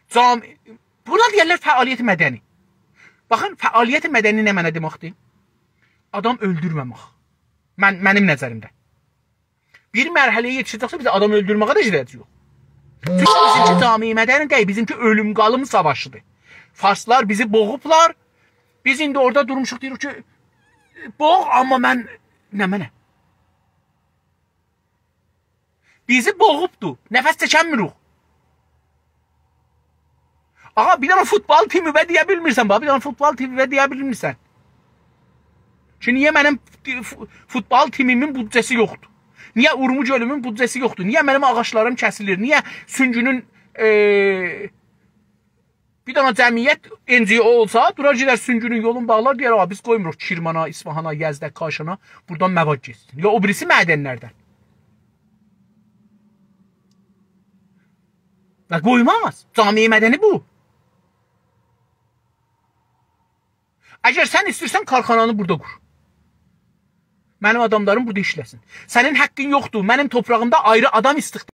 جام-، بونا دئیرلر فعالیت مدنی. باخین، فعالیت مدنی نمنه دئمکدیر؟ آدام اؤلدورمه‌مک. من، منیم نظریمده. بیر مرحله‌یه یئتیشه‌جکسه، بیز آدام اؤلدورمه‌یه ده گئده‌جه‌ییک. چونکی بیزیمکی جامعه مدنی دئییل، بیزیمکی اؤلوم قالیم ساواشیدیر. فارسلار بیزی بوغوبلار. بیز ایندی اورادا دورموشوق، دئییریک کی، بوغ، آمما من نمنه؟ بیزی بوغوبدو. نفس چکنمیریک. آغا، بیر دنه فوتبال تیمی و دئیه بیلمیرسن، باخ، بیر دنه فوتبال تیمی و دئیه بیلمیرسن. کی، نییه منیم فو-، فوتبال تیمیمین بودجه‌سی یوخدور؟ نییه اورمو گؤلومون بودجه‌سی یوخدور؟ نییه منیم آغاجلاریم کسیلیر؟ نییه سونگونون، ائ، بیر دنه جمعیت، ان جی او اولسا، دورار گئدر سونگونون یولون باغلار، دئیر: «آغا، بیز قویموروق کرمانا، اصفهانا، یزده، کاشانا بورادان مواد گئتسین. یا او بیریسی معدنلردن.» و قویماز. جامعه مدنی بو. اگر سن ایسته‌ییرسن، کارخانانی بورادا قور. منیم آداملاریم بورادا ایشله‌سین. سنین حاققین یوخدور منیم توپراغیمدا آیری آدام استخدام